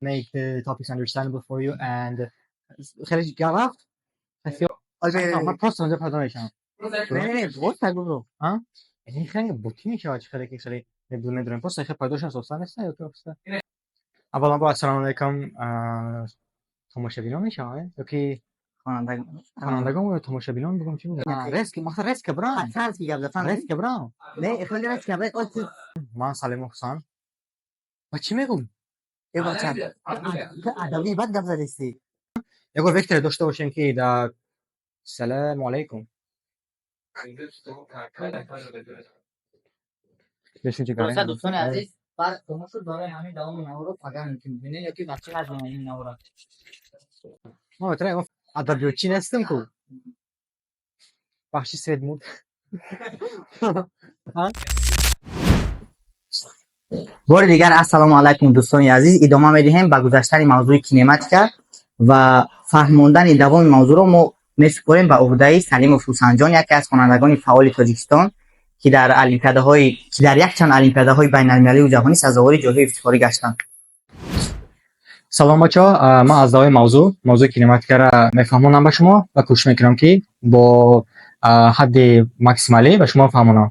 Make the topics understandable for you and خیلی گرفت. من просто онҷо пайдо мешавам. Не, не, не, вот так буду. А? Ин хеле бутӣ мешавад, чи хеле ки хеле медонем. Просто хеле пайдо шудан соса нест ё просто. Аввалан бо ассалому алайкум тамошобинон мешавад ё ки хонандагон ё тамошобинон бигӯм, чӣ бигӯм? Резко, мақсад резко брам. Франски гап зад. Резко брам. Не, хеле резко гап зад. Ман Салимов Ҳусан. Ва чӣ мегӯм? Э, бача. Ту адабӣ бад гап задисти. Ягон векторе дошта бошем, ки дар салому алайкум. Хулоса, дӯстони азиз, барқ хомӯш шуд, барои ҳамин давоми наворо пага мумкин бибинед ё ки вообще назмонем ин навора. Ма метавонам ягон адабиётчӣ нестам ку. Бахши свет мурд. Бори дигар ассалому алайкум, дӯстони азиз. Идома медиҳем ба гузаштани мавзӯи кинематика ва фаҳмондани давоми мавзӯъро мо месупорем ба уҳдаи Салимов Ҳусанҷон, яке аз хонандагони фаъоли Тоҷикистон, ки дар олимпиадаҳои ки дар якчанд олимпиадаҳои байналмилалию ҷаҳонӣ сазовори ҷойҳои ифтихорӣ гаштанд. Салом, бачаҳо, ман аз давоми мавзӯи кинематикаро мефаҳмонам ба шумо ва кӯшиш мекунам, ки бо ҳадди максималӣ ба шумо фаҳмонам.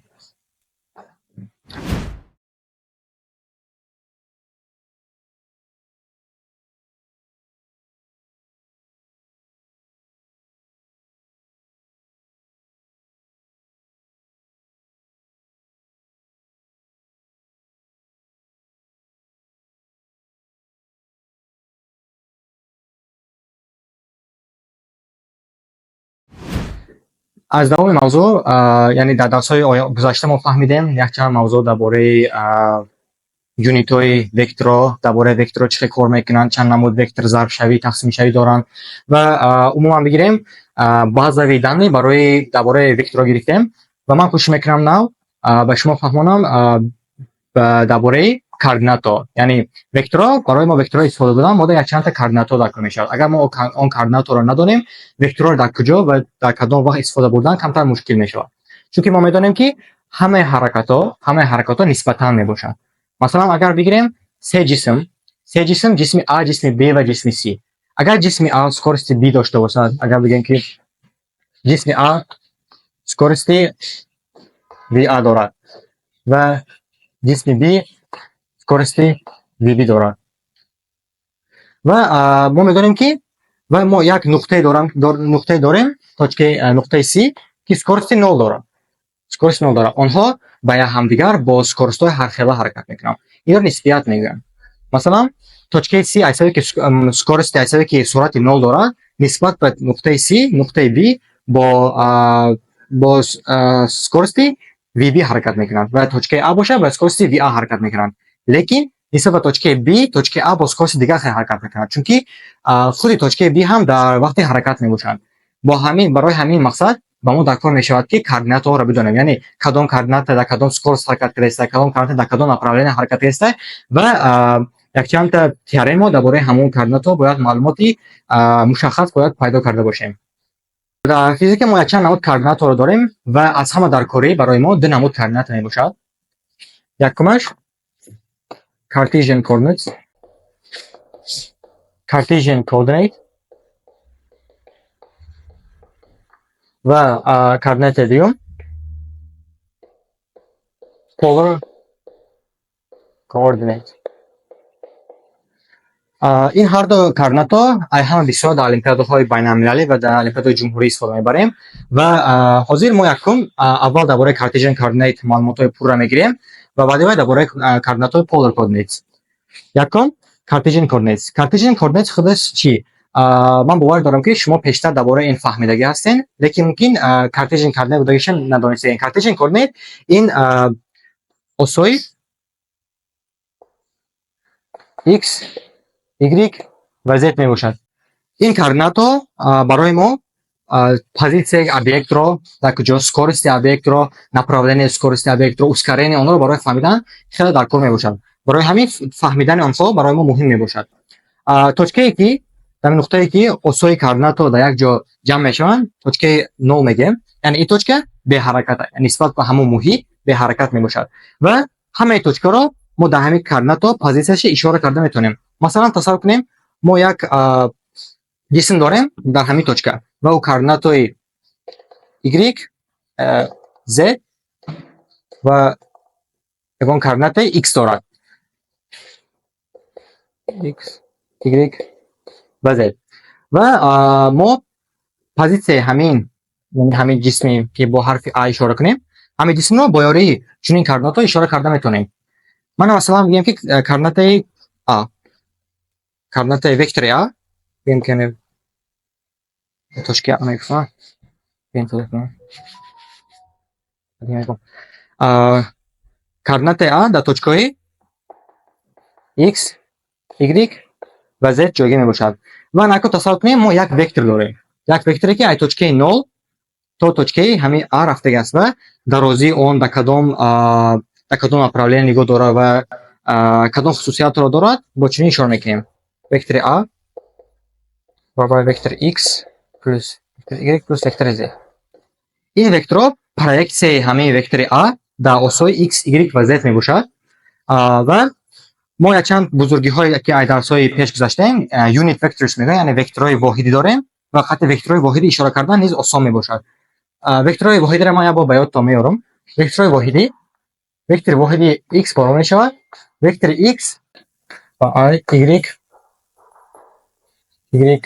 Аз давоми мавзӯъ, яъне дар дарсҳои гузашта мо фаҳмидем якчанд мавзӯъ дар бораи юнитҳои векторҳо, дар бораи векторҳо чӣ хел кор мекунанд, чанд намуд вектор зарбшавӣ, тақсимшавӣ доранд ва умуман бигирем, базовые данные барои дар бораи векторҳо гирифтем ва ман кӯшиш мекунам нав ба шумо фаҳмонам дар бораи координатҳо. Яъне векторҳо, барои мо векторҳо истифода додан мода якчандта координатҳо дар кор мешавад. Агар мо он координатҳоро надонем, векторҳоро дар куҷо ва дар кадом вақт истифода бурдан камтар мушкил мешавад. Чунки мо медонем, ки ҳамаи ҳаракатҳо нисбатан мебошанд. Масалан, агар бигирем се ҷисм, ҷисми А, ҷисми Б ва ҷисми С. Агар ҷисми А скорости B дошта бошад, агар бигӯем, ки ҷисми А скорости VA дорад ва ҷисми Б скорости VB дорад. Ва мо медонем, ки ва мо як нуқтае дорем, точкаи нуқтаи С, ки скорости нол дорад. Скорости нол дорад. Онҳо ба ҳамдигар бо скоростҳои ҳархела ҳаракат мекунанд. Инро нисбият мегӯянд. Масалан, точкаи С аз ҳисаби ки скорости, аз ҳисаби ки суръати нол дорад, нисбат ба нуқтаи С, нуқтаи Б бо скорости VB ҳаракат мекунанд ва точкаи А бошад, ба скорости VA ҳаракат мекунанд. Лекин нисбат ба точкаи Б, точкаи А бо скорости дигар хел ҳаракат мекунад, чунки худи точкаи Б ҳам дар вақти ҳаракат мебошанд. Бо ҳамин, барои ҳамин мақсад ба мо дар кор мешавад, ки координатҳоро бидонем, яъне кадом координата дар кадом скорост ҳаракат кардааст, кадом координата дар кадом направление ҳаракат кардааст ва якчандта теорема дар бораи ҳамон координатҳо бояд маълумоти мушаххас бояд пайдо карда бошем. Дар физика мо якчанд намуд координатҳоро дорем ва аз ҳама даркорӣ барои мо ду намуд координата мебошад. Якумаш Cartesian coordinates, Cartesian coordinate ва координатаи дуюм polar coordinate. Ин ҳарду координатҳо ай ҳама бисёр дар олимпиадаҳои байналмилалӣ ва дар олимпиадаҳои ҷумҳурӣ истифода мебарем ва ҳозир мо якум аввал дар бораи Cartesian coordinate маълумотҳои пурра мегирем ва баъди вай дар бораи координатҳои polar coordinates. Якум Cartesian coordinates. Cartesian coordinates худаш чӣ? Ман бовар дорам, ки шумо пештар дар бораи ин фаҳмидагӣ ҳастен, лекин мумкин Cartesian coordinate будагиша надонистаед. Cartesian coordinate ин осои x, y ва z мебошад. Ин координатҳо барои мо позитсияи объектро дар куҷо, скорости объектро, направление скорости объектро, ускорение онҳоро барои фаҳмидан хеле даркор мебошад. Барои ҳамин фаҳмидани онҳо барои мо муҳим мебошад. Точкае ки дар нуқтае ки осои координатҳо дар як ҷо ҷамъ мешаванд, точкаи нол мегӯем, яъне ин точка беҳаракат, нисбат ба ҳамон муҳит беҳаракат мебошад ва ҳамаи точкаро мо дар ҳамин координатҳо позитсияша ишора карда метавонем. Масалан, тасаввур кунем, мо як ҷисм дорем дар ҳамин точка ва ӯ координатҳои y, z ва ягон координатаи x дорад. X, y ва z. Ва мо позитсияи ҳамин, яъне ҳамин ҷисме, ки бо ҳарфи а ишора кунем, ҳамин ҷисмро бо ёрии чунин координатҳо ишора карда метавонем. Мана, масалан, бигӯем, ки координатаи а, координатаи вектори а, бигӯем, ки точки а мегуфтам, бигӯем, координатаи а дар точкаҳои x, y ва z ҷойгир мебошад. Ва акнун тасаввур кунем, мо як вектор дорем. Як векторе, ки аз точкаи нол то точкаи ҳамин а рафтага аст ва дарозии он дар кадом направление нигоҳ дорад ва кадом хусусиятро дорад, бо чунин ишора мекунем. Вектори а баробари вектори x плюс вектори y плюс вектори z. Ин векторҳо проексияи ҳамин вектори а дар осҳои x, y ва z мебошад. Ва мо якчанд бузургиҳое, ки аз дарсҳои пеш гузаштаем, unit vectors мегӯянд, яъне векторҳои воҳидӣ дорем ва хати векторҳои воҳидӣ ишора кардан низ осон мебошад. Векторҳои воҳидиро ман як бор ба ёдтон меорам. Векторҳои воҳидӣ: вектори воҳиди x баробар мешавад вектори x ва i, y, y,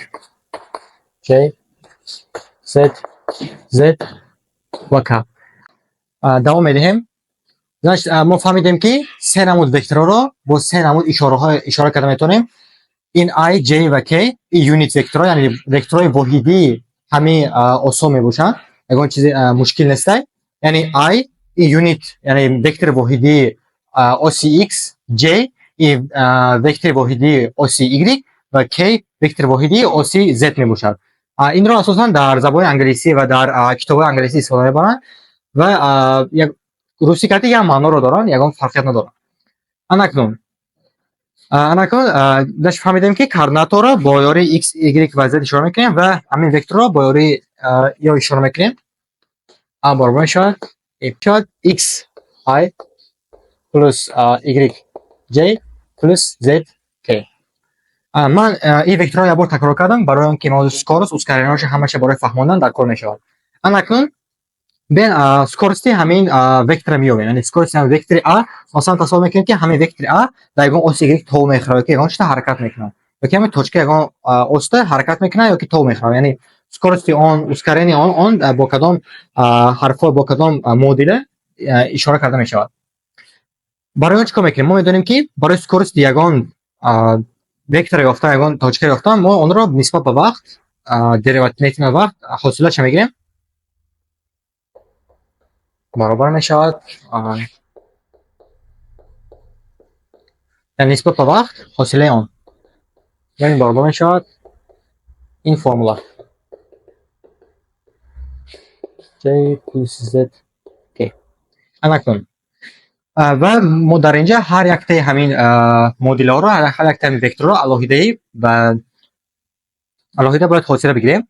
j, z, z ва k. Давом медиҳем. Значит, мо фаҳмидем, ки се намуд векторҳоро бо се намуд ишораҳо ишора карда метавонем. Ин i, j ва k ин unit векторҳо, яъне векторҳои воҳидии ҳамин осҳо мебошанд. Ягон чизи мушкил нестай. Яъне i ин unit, яъне вектори воҳидии оси x, j ин вектори воҳидии оси y ва k вектори воҳидии оси z мебошад. Инро асосан дар забони англисӣ ва дар китобҳои англисӣ истифода мебаранд ва як русӣ карда як маъноро доранд, ягон фарқият надоранд. Анакнун даш фаҳмидем, ки координаторро бо ёрии x, y ва z ишора мекунем ва ҳамин векторро бо ёрии ё ишора мекунем. А баробар мешавад x i плюс y j плюс z k. Ман ин векторҳоро як бор такрор кардам барои он ки мавзӯи скорость, ускорение ҳамаша барои фаҳмондан дар кор мешавад. Анакнун бен скорости ҳамин вектора меёбем, яъне скорости ҳамин вектори а. Масалан, тасаввур мекунем, ки ҳамин вектори а дар ягон оси y тов мехӯрад ёки ягон чиза ҳаракат мекунад, ёки ҳамин точка ягон оста ҳаракат мекунад ёки тов мехӯрад, яъне скорости он, ускорение он бо кадом ҳарфҳо, бо кадом модела ишора карда мешавад? Барои он чӣ кор мекунем? Мо медонем, ки барои скорости ягон вектора ёфтан, ягон точка ёфтан, мо онро нисбат ба вақт дериватив метавонем, вақт ҳосилаша мегирем, баробар мешавад, яъне нисбат ба вақт ҳосилаи он, яъне баробар мешавад ин формула: j плюс z k. Анакнун ва мо дар инҷа ҳар яктаи ҳамин модулҳоро, ҳар яктаи ҳамин векторро алоҳидаи ба алоҳида бояд ҳосила бигирем.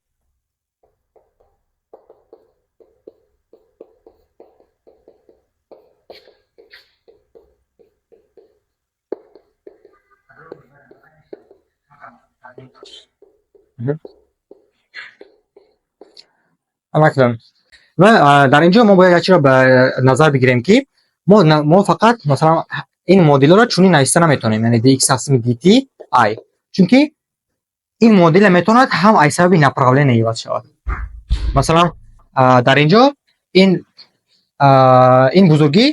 Анакнун ва дар инҷо мо бояд як чизро ба назар бигирем, ки мо фақат, масалан, ин модулҳоро чунин нависта наметавонем, яъне dx тақсими dt i, чунки ин модела метавонад ҳам аз сабаби направление иваз шавад. Масалан, дар инҷо ин бузургӣ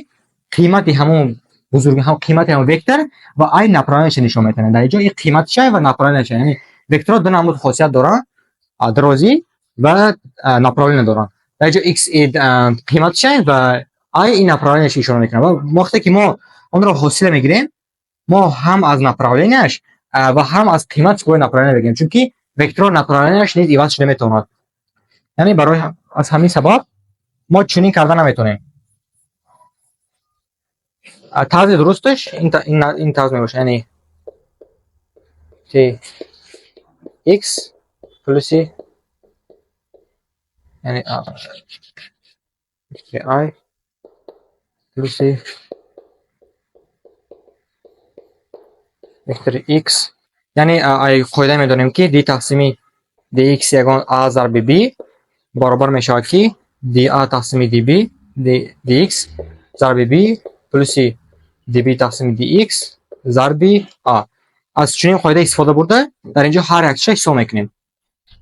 қимати ҳамон бузургӣ, ҳам қимати ҳамон вектор ва i направлениеша нишон медиҳад. Дар инҷо ин қиматша ва направлениеша, яъне векторҳо ду намуд хосият доранд: дарозӣ ва направление доранд. Дар инҷо x қиматша ва i ин направлениеша ишора мекунад. Ва вақте ки мо онро ҳосила мегирем, мо ҳам аз направлениеаш ва ҳам аз қиматаш бояд направление бигирем, чунки векторҳо направлениеаш низ иваз шуда метавонад. Яъне барои аз ҳамин сабаб мо чунин карда наметавонем. Тарзи дурусташ ин тарз мебошад, яъне t x плюси, яъне i плюси вектори x. Яъне қоида медонем, ки d тақсими dx ягон a зарби b баробар мешавад, ки dA тақсими db dx зарби b плюси db тақсими dx зарби a. Аз чунин қоида истифода бурда, дар инҷо ҳар якчиша ҳисоб мекунем.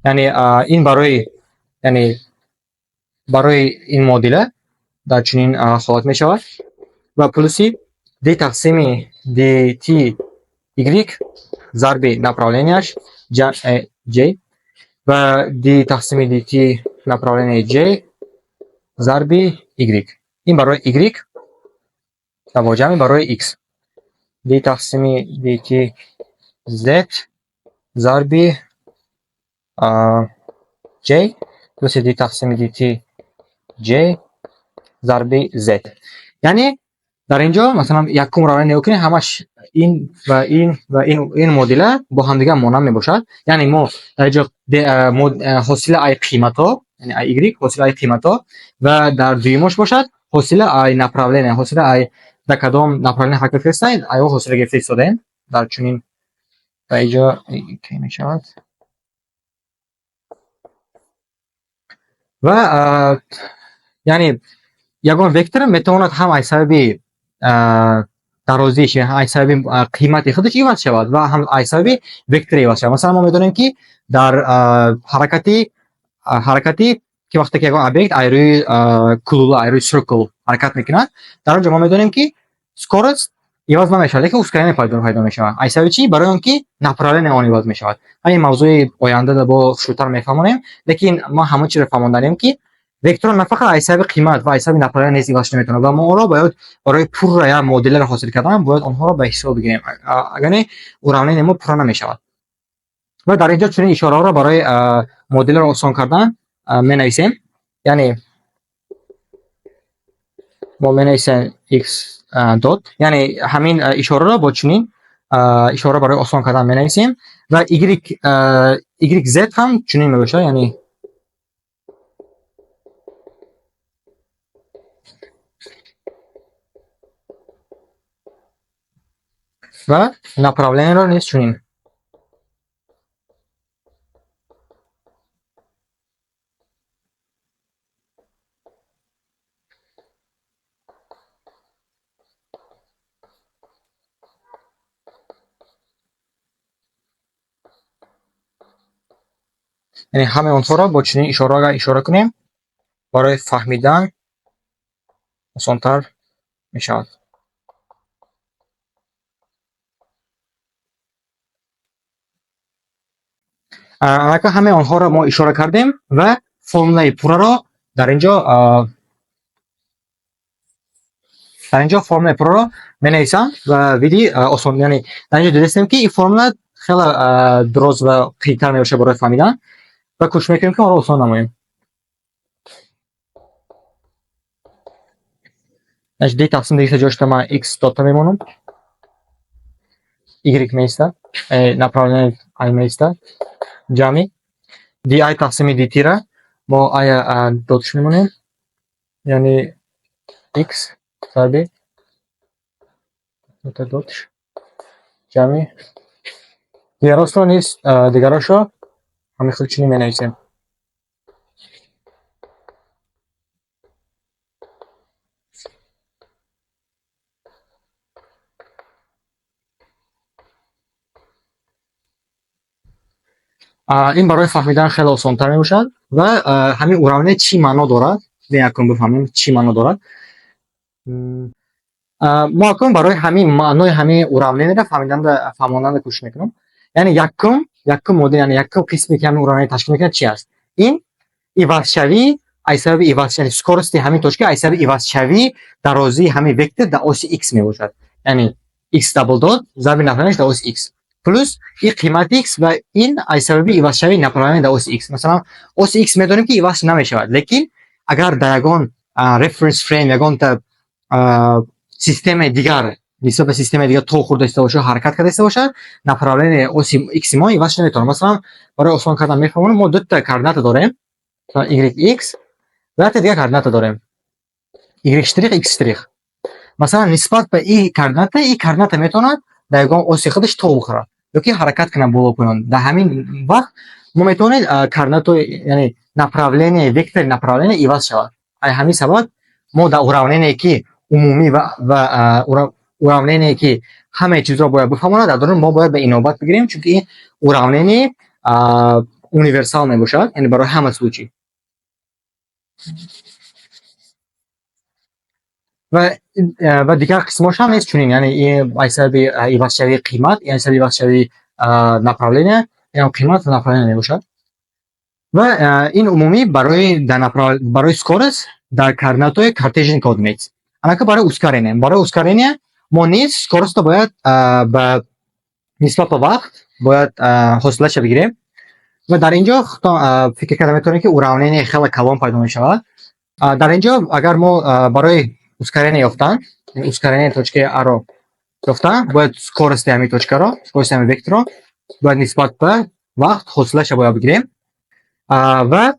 Яъне ин барои, яъне барои ин муодила дар чунин ҳолат мешавад ва плюси d тақсими dt y зарби направление ш j ва d тақсими dt направление j зарби y. Ин барои y ва бо ҷамъи барои x d тақсими dt z зарби j плюси d тақсими dt j зарби z. Яъне дар инҷо, масалан, якум раванд нигоҳ кунед, ҳамаш ин ва ин ва ин муодила бо ҳамдигар монанд мебошад. Яъне мо дар инҷо ҳосила ай қиматҳо, яъне ай y ҳосила ай қиматҳо, ва дар дуюмош бошад ҳосила ай направление, ҳосила ай дар кадом направление ҳаракат кардастаед, ай о ҳосила гирифта истодаем. Дар чунин ба инҷо ки мешавад ва яъне ягон вектор метавонад ҳам аз сабаби дарозиш, аз сабаби қимати худаш иваз шавад ва ҳам аз сабаби вектори иваз шавад. Масалан, мо медонем, ки дар ҳаракати ки вақте ки ягон объект аз рӯи кулула, аз рӯи circle ҳаракат мекунад, дар он ҷо мо медонем, ки скорость иваз намешавад, лекин ускорение пайдо мешавад. Аз сабаби чӣ? Барои он ки направление он иваз мешавад. Ҳамин мавзӯи оянда бо хушрӯтар мефаҳмонем, лекин мо ҳамон чиро фаҳмонданем, ки векторро на фақат аз сабаби қимат ва аз сабаби направление низ иваз шуда метавонад ва мо онро бояд барои пурра як муодиларо ҳосил кардан бояд онҳоро ба ҳисоб бигирем, агар не, уравнение мо пурра намешавад. Ва дар инҷо чунин ишораҳоро барои муодиларо осон кардан менависем. Яъне мо менависем x dot, яъне ҳамин ишораро бо чунин ишора барои осон кардан менависем ва y z ҳам чунин мебошад, яъне ва направление ро низ чунин. Яъне ҳамаи онҳоро бо чунин ишора агар ишора кунем, барои фаҳмидан осонтар мешавад. Аллакай ҳамаи онҳоро мо ишора кардем ва формулаи пурраро дар инҷо формулаи пурраро менависам ва види осон. Яъне дар инҷо дидастем, ки ин формула хеле дароз ва қийинтар мебошад барои фаҳмидан ва кӯшиш мекунем, ки онро осон намоем. D тақсим dx ҷошта ман x dot а мемонам, y меистад, направление i меистад, ҷамъи di тақсими dt ра мо i dot ш мемонем, яъне x зарби dot ш ҷамъи дигаросро низ, дигарошро ҳамин хел чунин менависем. Ин барои фаҳмидан хеле осонтар мебошад. Ва ҳамин уравнение чӣ маъно дорад, якум бифаҳмем, чӣ маъно дорад. Мо акнун барои ҳамин маънои ҳамин уравнение ро фаҳмонданда кӯшиш мекунам. Яъне якум модел, яъне якум қисме, ки ҳамин уравнение ташкил мекунад, чи аст? Ин ивазшавӣ аз сабаби иваз, яъне скорость и ҳамин точка аз сабаби ивазшавии дарозии ҳамин вектор дар оси x мебошад, яъне x double dot зарби направление ш дар оси x плюс и қимати x ва ин аз сабаби ивазшавии направление дар оси x. Масалан, оси x медонем, ки иваз намешавад, лекин агар дар ягон reference frame, ягонта системаи дигар нисбат ба системаи дигар то хӯрда истода бошад, ҳаракат карда истода бошад, направление оси x мо иваз шуда метавонад. Масалан, барои осон кардан мефаҳмонам: мо дута координата дорем, y, x, ва якта дигар координата дорем, y штрих, x штрих. Масалан, нисбат ба ин координата, ин координата метавонад дар ягон оси худаш то бихӯрад. Ё ки ҳаракат кунад боло поён. Дар ҳамин вақт мо метавонем координато, яъне направление, вектори направление иваз шавад. Ай ҳамин сабаб мо дар уравнение, ки умумӣ ва уравнение, ки ҳамаи чизро бояд бифаҳмонад, дар дарун мо бояд ба инобат бигирем, чунки ин уравнение универсал мебошад, яъне барои ҳама случай. Ва дигар қисмҳош ҳам нест чунин, яъне ин аз сабаби ивазшавии қимат, яъне сабаби ивазшавии направление, инам қимат ва направление мебошад. Ва ин умумӣ барои скорость дар координатҳои Cartesian coordinates. Анака барои ускорение. Барои ускорение мо низ скоростро бояд ба нисбат ба вақт бояд ҳосилаша бигирем. Ва дар ин ҷо худтон фикр карда метавонем, ки уравнение хеле калон пайдо мешавад. Дар ин ҷо агар мо барои ускорение ёфтан, ускорение точкаи А-ро ёфтан, бояд скорости ҳамин точкаро, скорости ҳамин векторро бояд нисбат ба вақт ҳосилаша бояд бигирем. Ва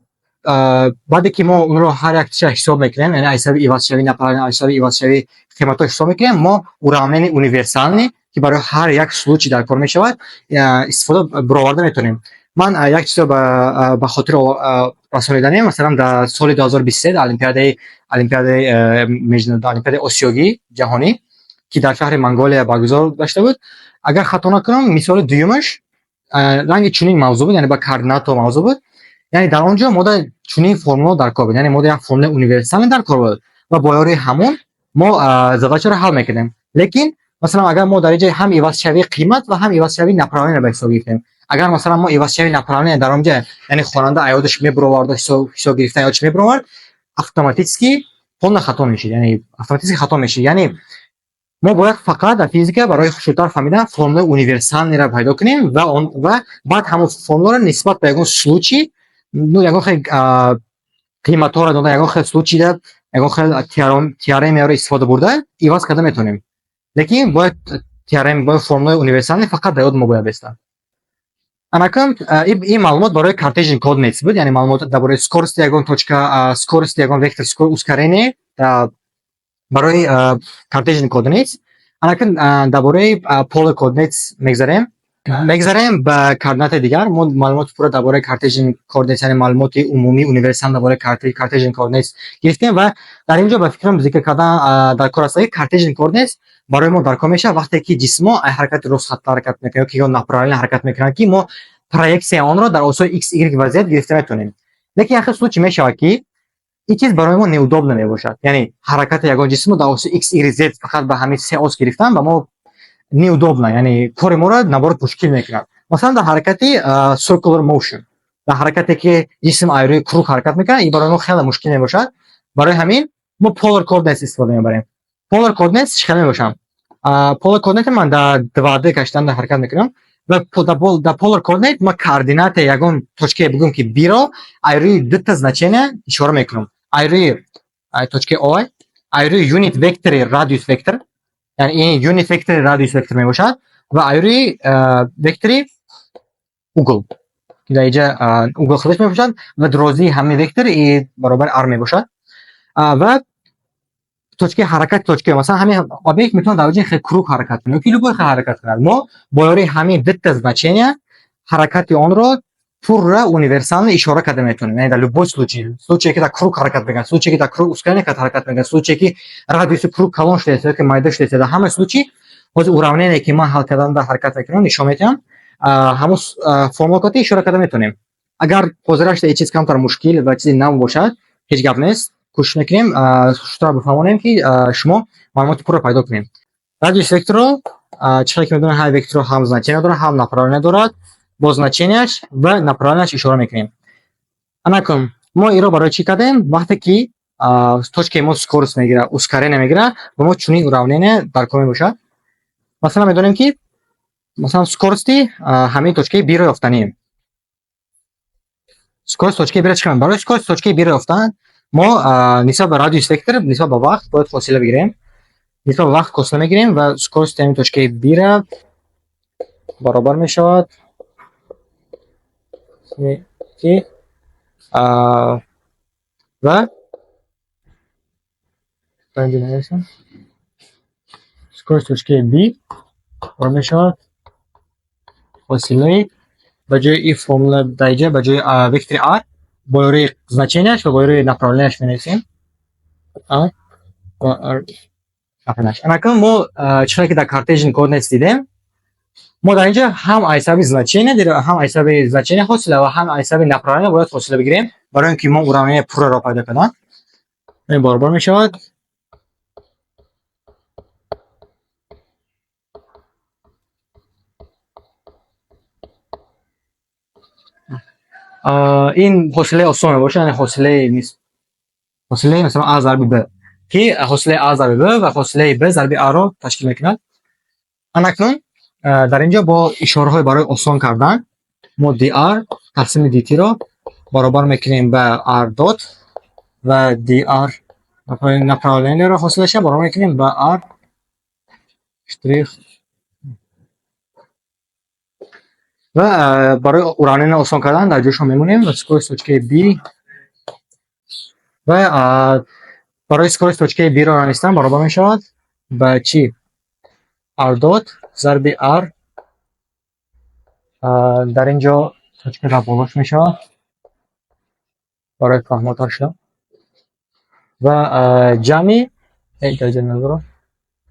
баъде ки мо онро ҳар яктиша ҳисоб мекунем, яъне аз ҳисоби ивазшавии направление, аз ҳисоби ивазшавии қиматҳо ҳисоб мекунем, мо уравнение универсальный, ки барои ҳар як случай дар кор мешавад, истифода бароварда метавонем. Ман як чизро ба хотир расониданем. Масалан, дар соли 2023 дар олимпиадаи осиёгӣ ҷаҳонӣ, ки дар шаҳри Монголия баргузор гашта буд, агар хато накунам, мисоли дуюмаш ранги чунин мавзӯъ буд, яъне ба координато мавзӯъ буд. Яъне дар он ҷо мода чунин формула дар кор буд, яъне мода як формулаи универсале дар кор буд ва бо ёрии ҳамон мо задачаро ҳал мекардем. Лекин масалан, агар мо дар инҷа ҳам ивазшавии қимат ва ҳам ивазшавии направление ба ҳисоб гирифтем, агар масалан мо ивазшавии направление дар он ҷа, яъне хонанда аёдаш мебуровард, ҳисоб гирифтан ёдаш мебуровард, автоматически полно хато мешид, яъне автоматически хато мешид. Яъне мо бояд фақат дар физика барои хушрӯтар фаҳмидан формулаи универсальныйро пайдо кунем ва он ва баъд ҳамон формуларо нисбат ба ягон случай, ну, ягон хел қиматҳоро дода, ягон хел случайда ягон хел теоремаро истифода бурда иваз карда метавонем. Лекин бояд теорема, бояд формулаи универсальный фақат дар ёд мо бояд бестад. Анакун ин маълумот барои Cartesian coordinates буд, яъне маълумот дар бораи скорости ягон точка, скорости ягон вектор, ускорение барои Cartesian coordinates. Анакун дар бораи polar coordinates мегзарем. Мегзарем ба координатаи дигар. Мо маълумоти пурра дар бораи Cartesian coordinates, яъне маълумоти умумӣ универсал дар бораи Cartesian coordinates гирифтем. Ва дар ин ҷо ба фикрам зикр кардан дар кор аст, ки Cartesian coordinates барои мо дар кор мешавад, вақте ки ҷисмҳо ай ҳаракати ростхатта ҳаракат мекунанд ё ки ё направление ҳаракат мекунанд, ки мо проексияи онро дар осои x, y ва z гирифта метавонем. Лекин як хел случай мешавад, ки ин чиз барои мо неудобно мебошад, яъне ҳаракати ягон ҷисмро дар оси x, y, z фақат ба ҳамин се ос гирифтан ба мо неудобно, яъне кори моро наоборот мушкил мекунад. Масалан, дар ҳаракати circular motion, дар ҳаракате ки ҷисм ай рӯи круг ҳаракат мекунад, ин барои мо хеле мушкил мебошад. Барои ҳамин мо polar coordinates истифода мебарем. Polar coordinates чӣ хел мебошанд? Polar coordinate ман дар 2D кашидан дар ҳаракат мекунам ва дар polar coordinate ма координатаи ягон точкае, бигӯем ки B-ро, ай рӯи дута значения ишора мекунам: ай рӯи точкаи О, ай рӯи unit вектори radius вектор, яъне ин unit вектори radius вектор мебошад, ва ай рӯи вектори угол, ки дар инҷа угол худаш мебошад ва дарозии ҳамин вектор и баробари r мебошад. Ва точкаи ҳаракати точка, масалан, ҳамин объект метавонад дар ҷои хел круг ҳаракат кунад ёки любой хел ҳаракат кунад. Мо бо ёрии ҳамин дута значения ҳаракати онро пурра универсально ишора карда метавонем, яъне дар любой случай: случае ки дар круг ҳаракат мекунад, случае ки дар круг ускорение кард ҳаракат мекунад, случае ки радиуси круг калон шудааст ёки майда шудааст. Дар ҳама случай ҳозир уравнение, ки ман ҳал кардан дар ҳаракат мекунам, нишон медиҳам, ҳамон формула кати ишора карда метавонем. Агар ҳозираш ин чиз камтар мушкил ва чизи нав бошад, ҳеҷ гап нест, кӯшиш мекунем хуштар бифаҳмонем, ки шумо маълумоти пурра пайдо кунем. Радиус векторро, чӣ хеле ки медонем, ҳар векторро ҳам значение дорад, ҳам направление дорад. Бо значенияш ва направленияш ишора мекунем. Анакун мо инро барои чӣ кардем? Вақте ки точкаи мо скорость мегирад, ускорение мегирад, ба мо чунин уравнение дар кор мебошад. Масалан, медонем, ки масалан скорости ҳамин точкаи B-ро ёфтанем. Скорость точкаи B-ро чӣ кунем? Барои скорость точкаи B-ро ёфтан мо нисбат ба радиус вектор нисбат ба вақт бояд фосила бигирем. Нисбат ба вақт фосила мегирем ва скорости ҳамин точкаи B-ра баробар мешавад ки ва инҷо нависам, скорость точкаи B баробар мешавад Ҳосилаи ба ҷои и формула дар инҷа, ба ҷои вектори r бо ёрии значения ш ва бо ёрии направления ш менависем. R ва r направления ш. Анакун мо чӣ хеле ки дар Cartesian coordinates дидем, мо дар инҷа ҳам аз ҳисоби значения, ҳам аз ҳисоби значения ҳосила ва ҳам аз ҳисоби направления бояд ҳосила бигирем, барои ин ки мо уравнение пурраро пайдо кардан. Ин баробар мешавад ин ҳосилаи осон мебошад, яъне ҳосилаи масалан а зарби б, ки ҳосилаи а зарби б ва ҳосилаи б зарби а ро ташкил мекунад. Анакнун дар инҷо бо ишораҳои барои осон кардан мо dr тақсими dt ро баробар мекунем ба r dot ва dr направление ро ҳосилаша баробар мекунем ба r штрих ва барои уравнение осон кардан дар ҷойшон мемонем ва скорость точка и b ва барои скорость точка и b ро навистан баробар мешавад ба чӣ? R dot зарби r, дар ин ҷо точка дар болош мешавад барои фаҳмотар шудан ва ҷамъи дар назаро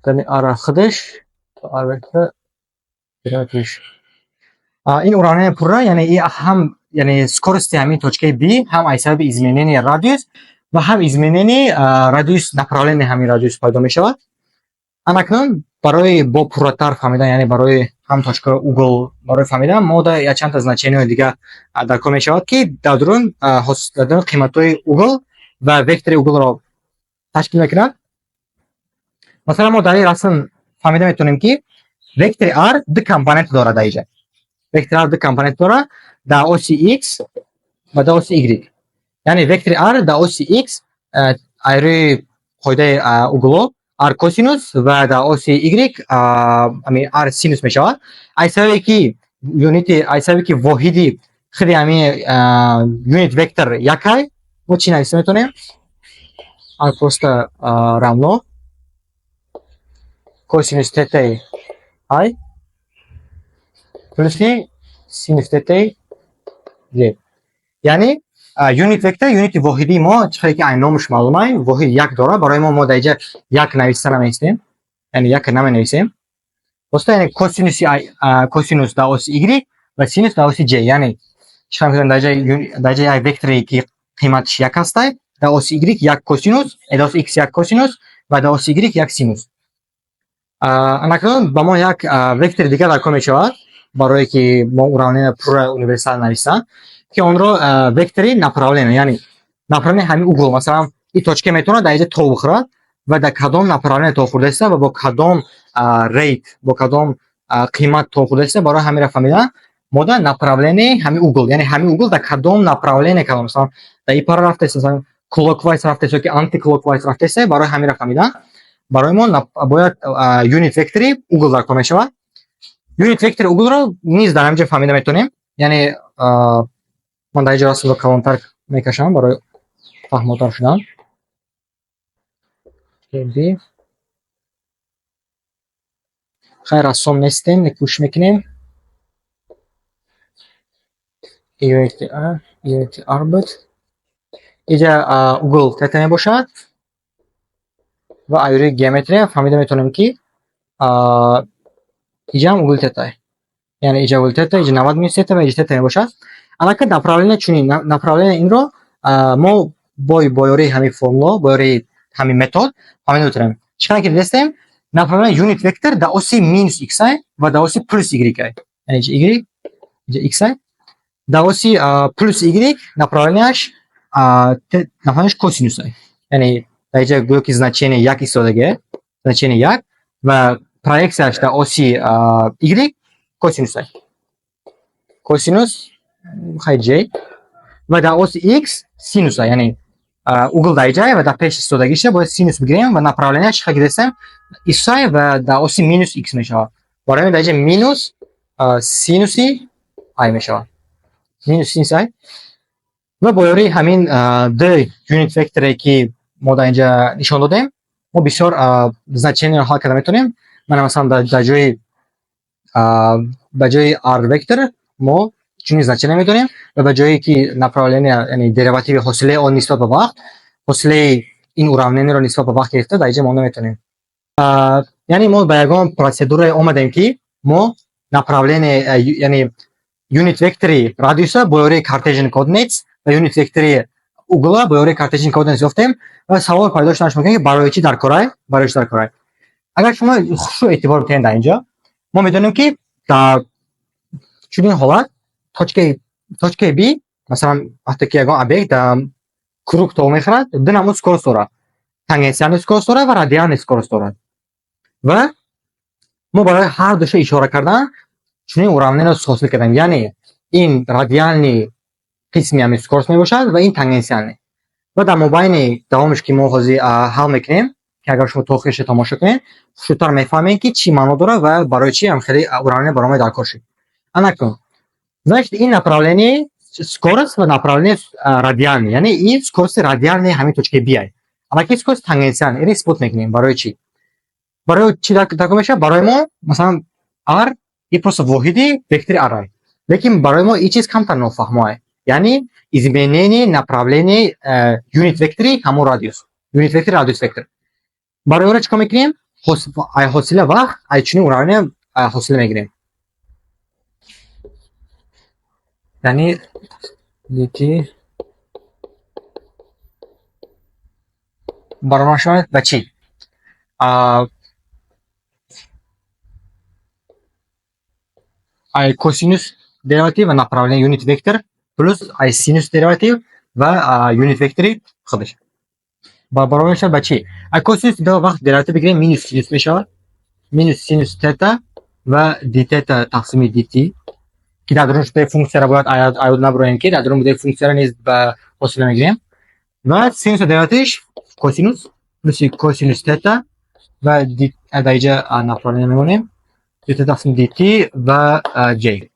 ҷамъи r худаш r вектор пеш. Ин уравнение пурра, яъне и ҳам, яъне скорости ҳамин точка и b ҳам аз ҳисоби изменение радиус ва ҳам изменение радиус, направление ҳамин радиус пайдо мешавад. Анакнун барои бо пурратар фаҳмидан, яъне барои ҳам точка угол барои фаҳмидан, мо да якчанд та значения ҳои дига дар кор мешавад, ки дар дурун қиматҳои угол ва вектори угол ро ташкил мекунад. Масалан, мо дар ин расм фаҳмида метавонем, ки вектори r ду компонент дорад. Дар инҷа вектори r ду компонент дорад: дар оси x ва дар оси y. Яъне вектори r дар оси x аз рӯи қоидаи угол о r косинус ва дар оси y ами r синус мешавад. Аз сабабе ки unit и, аз сабабе ки воҳиди худи ҳамин unit vector якай, мо чӣ нависта метавонем? R просто равно косинус тетаи i плюси синус тетаи j. Яъне unit vector, unit и воҳидии мо, чӣ хеле ки ай номаш маълумай, воҳид як дорад. Барои мо дар инҷа як нависта наменависем, яъне як наменависем просто. Яъне косинуси, косинус дар оси y ва синус дар оси j. Яъне чӣ хел мекунем? Дар инҷа як векторе ки қиматаш як ҳастай, дар оси y як косинус, дар оси x як косинус ва дар оси y як синус. Анакнун ба мо як вектори дигар дар кор мешавад, барое ки мо уравнение пурра универсал нависам, ки онро вектори направление, яъне направление ҳамин угол. Масалан, ин точка метавонад дар инҷа тов бихӯрад ва дар кадом направление тов хӯрдааста ва бо кадом rate, бо кадом қимат тов хӯрдааста, барои ҳаминро фаҳмидан мо дар направление ҳамин угол, яъне ҳамин угол дар кадом направление кадом, масалан, дар ин пара рафтааст, масалан, clockwise рафтааст ёки anticlockwise рафтааст, барои ҳаминро фаҳмидан барои мо бояд unit вектори угол дар кор мешавад. Unit вектори угол ро низ дар ҳаминҷо фаҳмида метавонем. Яъне ман дар инҷо расмро калонтар мекашам барои фаҳмотар шудан. B хайр, рассом нестем, кӯшиш мекунем. Unit r, unit r буд. Инҷа угол тета мебошад ва аз рӯи геометрия фаҳмида метавонем, ки инҷаам угол тета, яъне инҷа угол тета, инҷа 90 минус тета ва инҷа тета мебошад. Аллакай направление, чунин направление инро мо бо ёрии ҳамин формула, бо ёрии ҳамин метод фаҳмида метавонем. Чӣ қадар ки дидастем, направление unit vector дар оси минус x ва дар оси плюс y, яъне инҷа y, инҷа x. Дар оси плюс y направления ш косинус, яъне дар инҷа гӯё ки значение як истодагия, значение як ва проексияш дар оси y косинус, косинус хай j ва дар оси x синус, яъне угол дар инҷа ва дар пеш истодагиша бояд синус бигирем ва направления ш чӣ қадар гирестем, исай ва дар оси минус x мешавад. Барои ҳамин дар инҷа минус синуси i мешавад, минус синуси i. Ва бо ёрии ҳамин ду unit vector е ки мо дар инҷа нишон додем, мо бисёр значения ро ҳал карда метавонем. Мана, масалан, дар ҷои Ба ҷои r вектор мо чунин значение медонем ва ба ҷое ки направление, яъне деривативи ҳосилаи он нисбат ба вақт, ҳосилаи ин уравнениеро нисбат ба вақт гирифта, дар инҷа мо наметонем. Яъне мо ба ягон процедурае омадем, ки мо направление, яъне unit вектори радиуса бо ёрии Cartesian coordinates ва unit вектори угла бо ёрии Cartesian coordinates ёфтем. Ва савол пайдо шуданаш мумкин, ки барои чӣ дар корай, барои чӣ дар корай? Агар шумо хушу эътибор бикунед, дар инҷо мо медонем, ки дар чунин ҳолат точкаи B, масалан, вақте ки ягон объект дар круг тоб мехӯрад, ду намуд скорость дорад: тангенциальный скорость дорад ва радиальный скорость дорад. Ва мо барои ҳар душа ишора кардан чунин уравнениеро ҳосил кардем, яъне ин радиальный қисми ҳамин скорость мебошад ва ин тангенциальный. Ва дар мобайни давомеш, ки мо ҳозир ҳал мекунем, ки агар шумо то охириша тамошо кунед, хушрӯтар мефаҳмед, ки чӣ маъно дорад ва барои чӣ ҳам хеле уравнение баромади дар кор шуд. Анакун, значит, ин направление скорость ва направление радиальный, яъне ин скорости радиальный ҳамин точкаи B ай, аллакай скорость тангенциальный. Инро исбот мекунем. Барои чӣ дар кор мешавад? Барои мо, масалан, r и просто воҳиди вектори r ай, лекин барои мо ин чиз камтар нофаҳмо ай, яъне изменение направление unit вектори ҳамон радиус, unit вектори радиус вектор. Барои ора чӣ кор мекунем? Ай ҳосила вақт, ай чунин уравнение ҳосила мегирем, яъне dt баробар шавад ба чӣ? Ай косинус дериватив ва направление unit вектор плюс ай синус дериватив ва unit вектори худаш баробар мешавад ба чӣ? Ай косинус вақт дериватив бигирем, минус синус мешавад, минус синус тета ва d тета тақсими dt, ки дар дарун шудаи функсияро бояд аёд набуроем, ки дар дарун будаи функсияро низ ба ҳосила мегирем. Ва синус деривативиш косинус, плюси косинус тета ва дар инҷа направление мемонем, d тета тақсими dt ва j.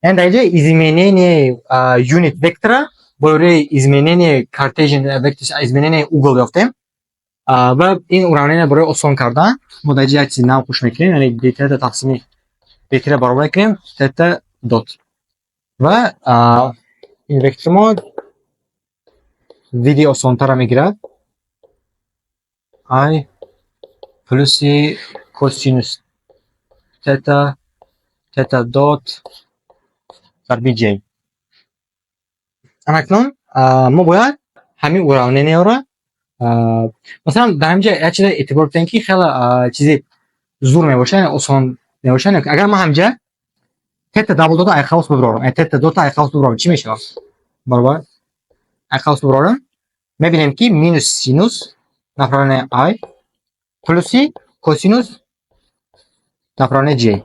Яъне дар инҷа изменение unit вектора бо ёрии изменение Cartesian вектор, изменение угол ёфтем. Ва ин уравнение барои осон кардан мо дар инҷа як чизи нав қӯш мекунем, яъне d тета тақсими dt ро баробар мекунем тета dot. Ва ин вектори мо види осонтарро мегирад: i плюси косинус тета тета dot зарби j. Анакнун мо бояд ҳамин уравнениеро, масалан, дар ҳаминҷа як чизе эътибор бидиҳем, ки хеле чизи зур мебошад, яъне осон мебошад. Агар ман ҳаминҷа тета double dot ай қавс бибарорам, тета dot ай қавс бибарорам, чӣ мешавад? Баробар ай қавс бибарорам, мебинем, ки минус синус направление i плюси косинус направление j.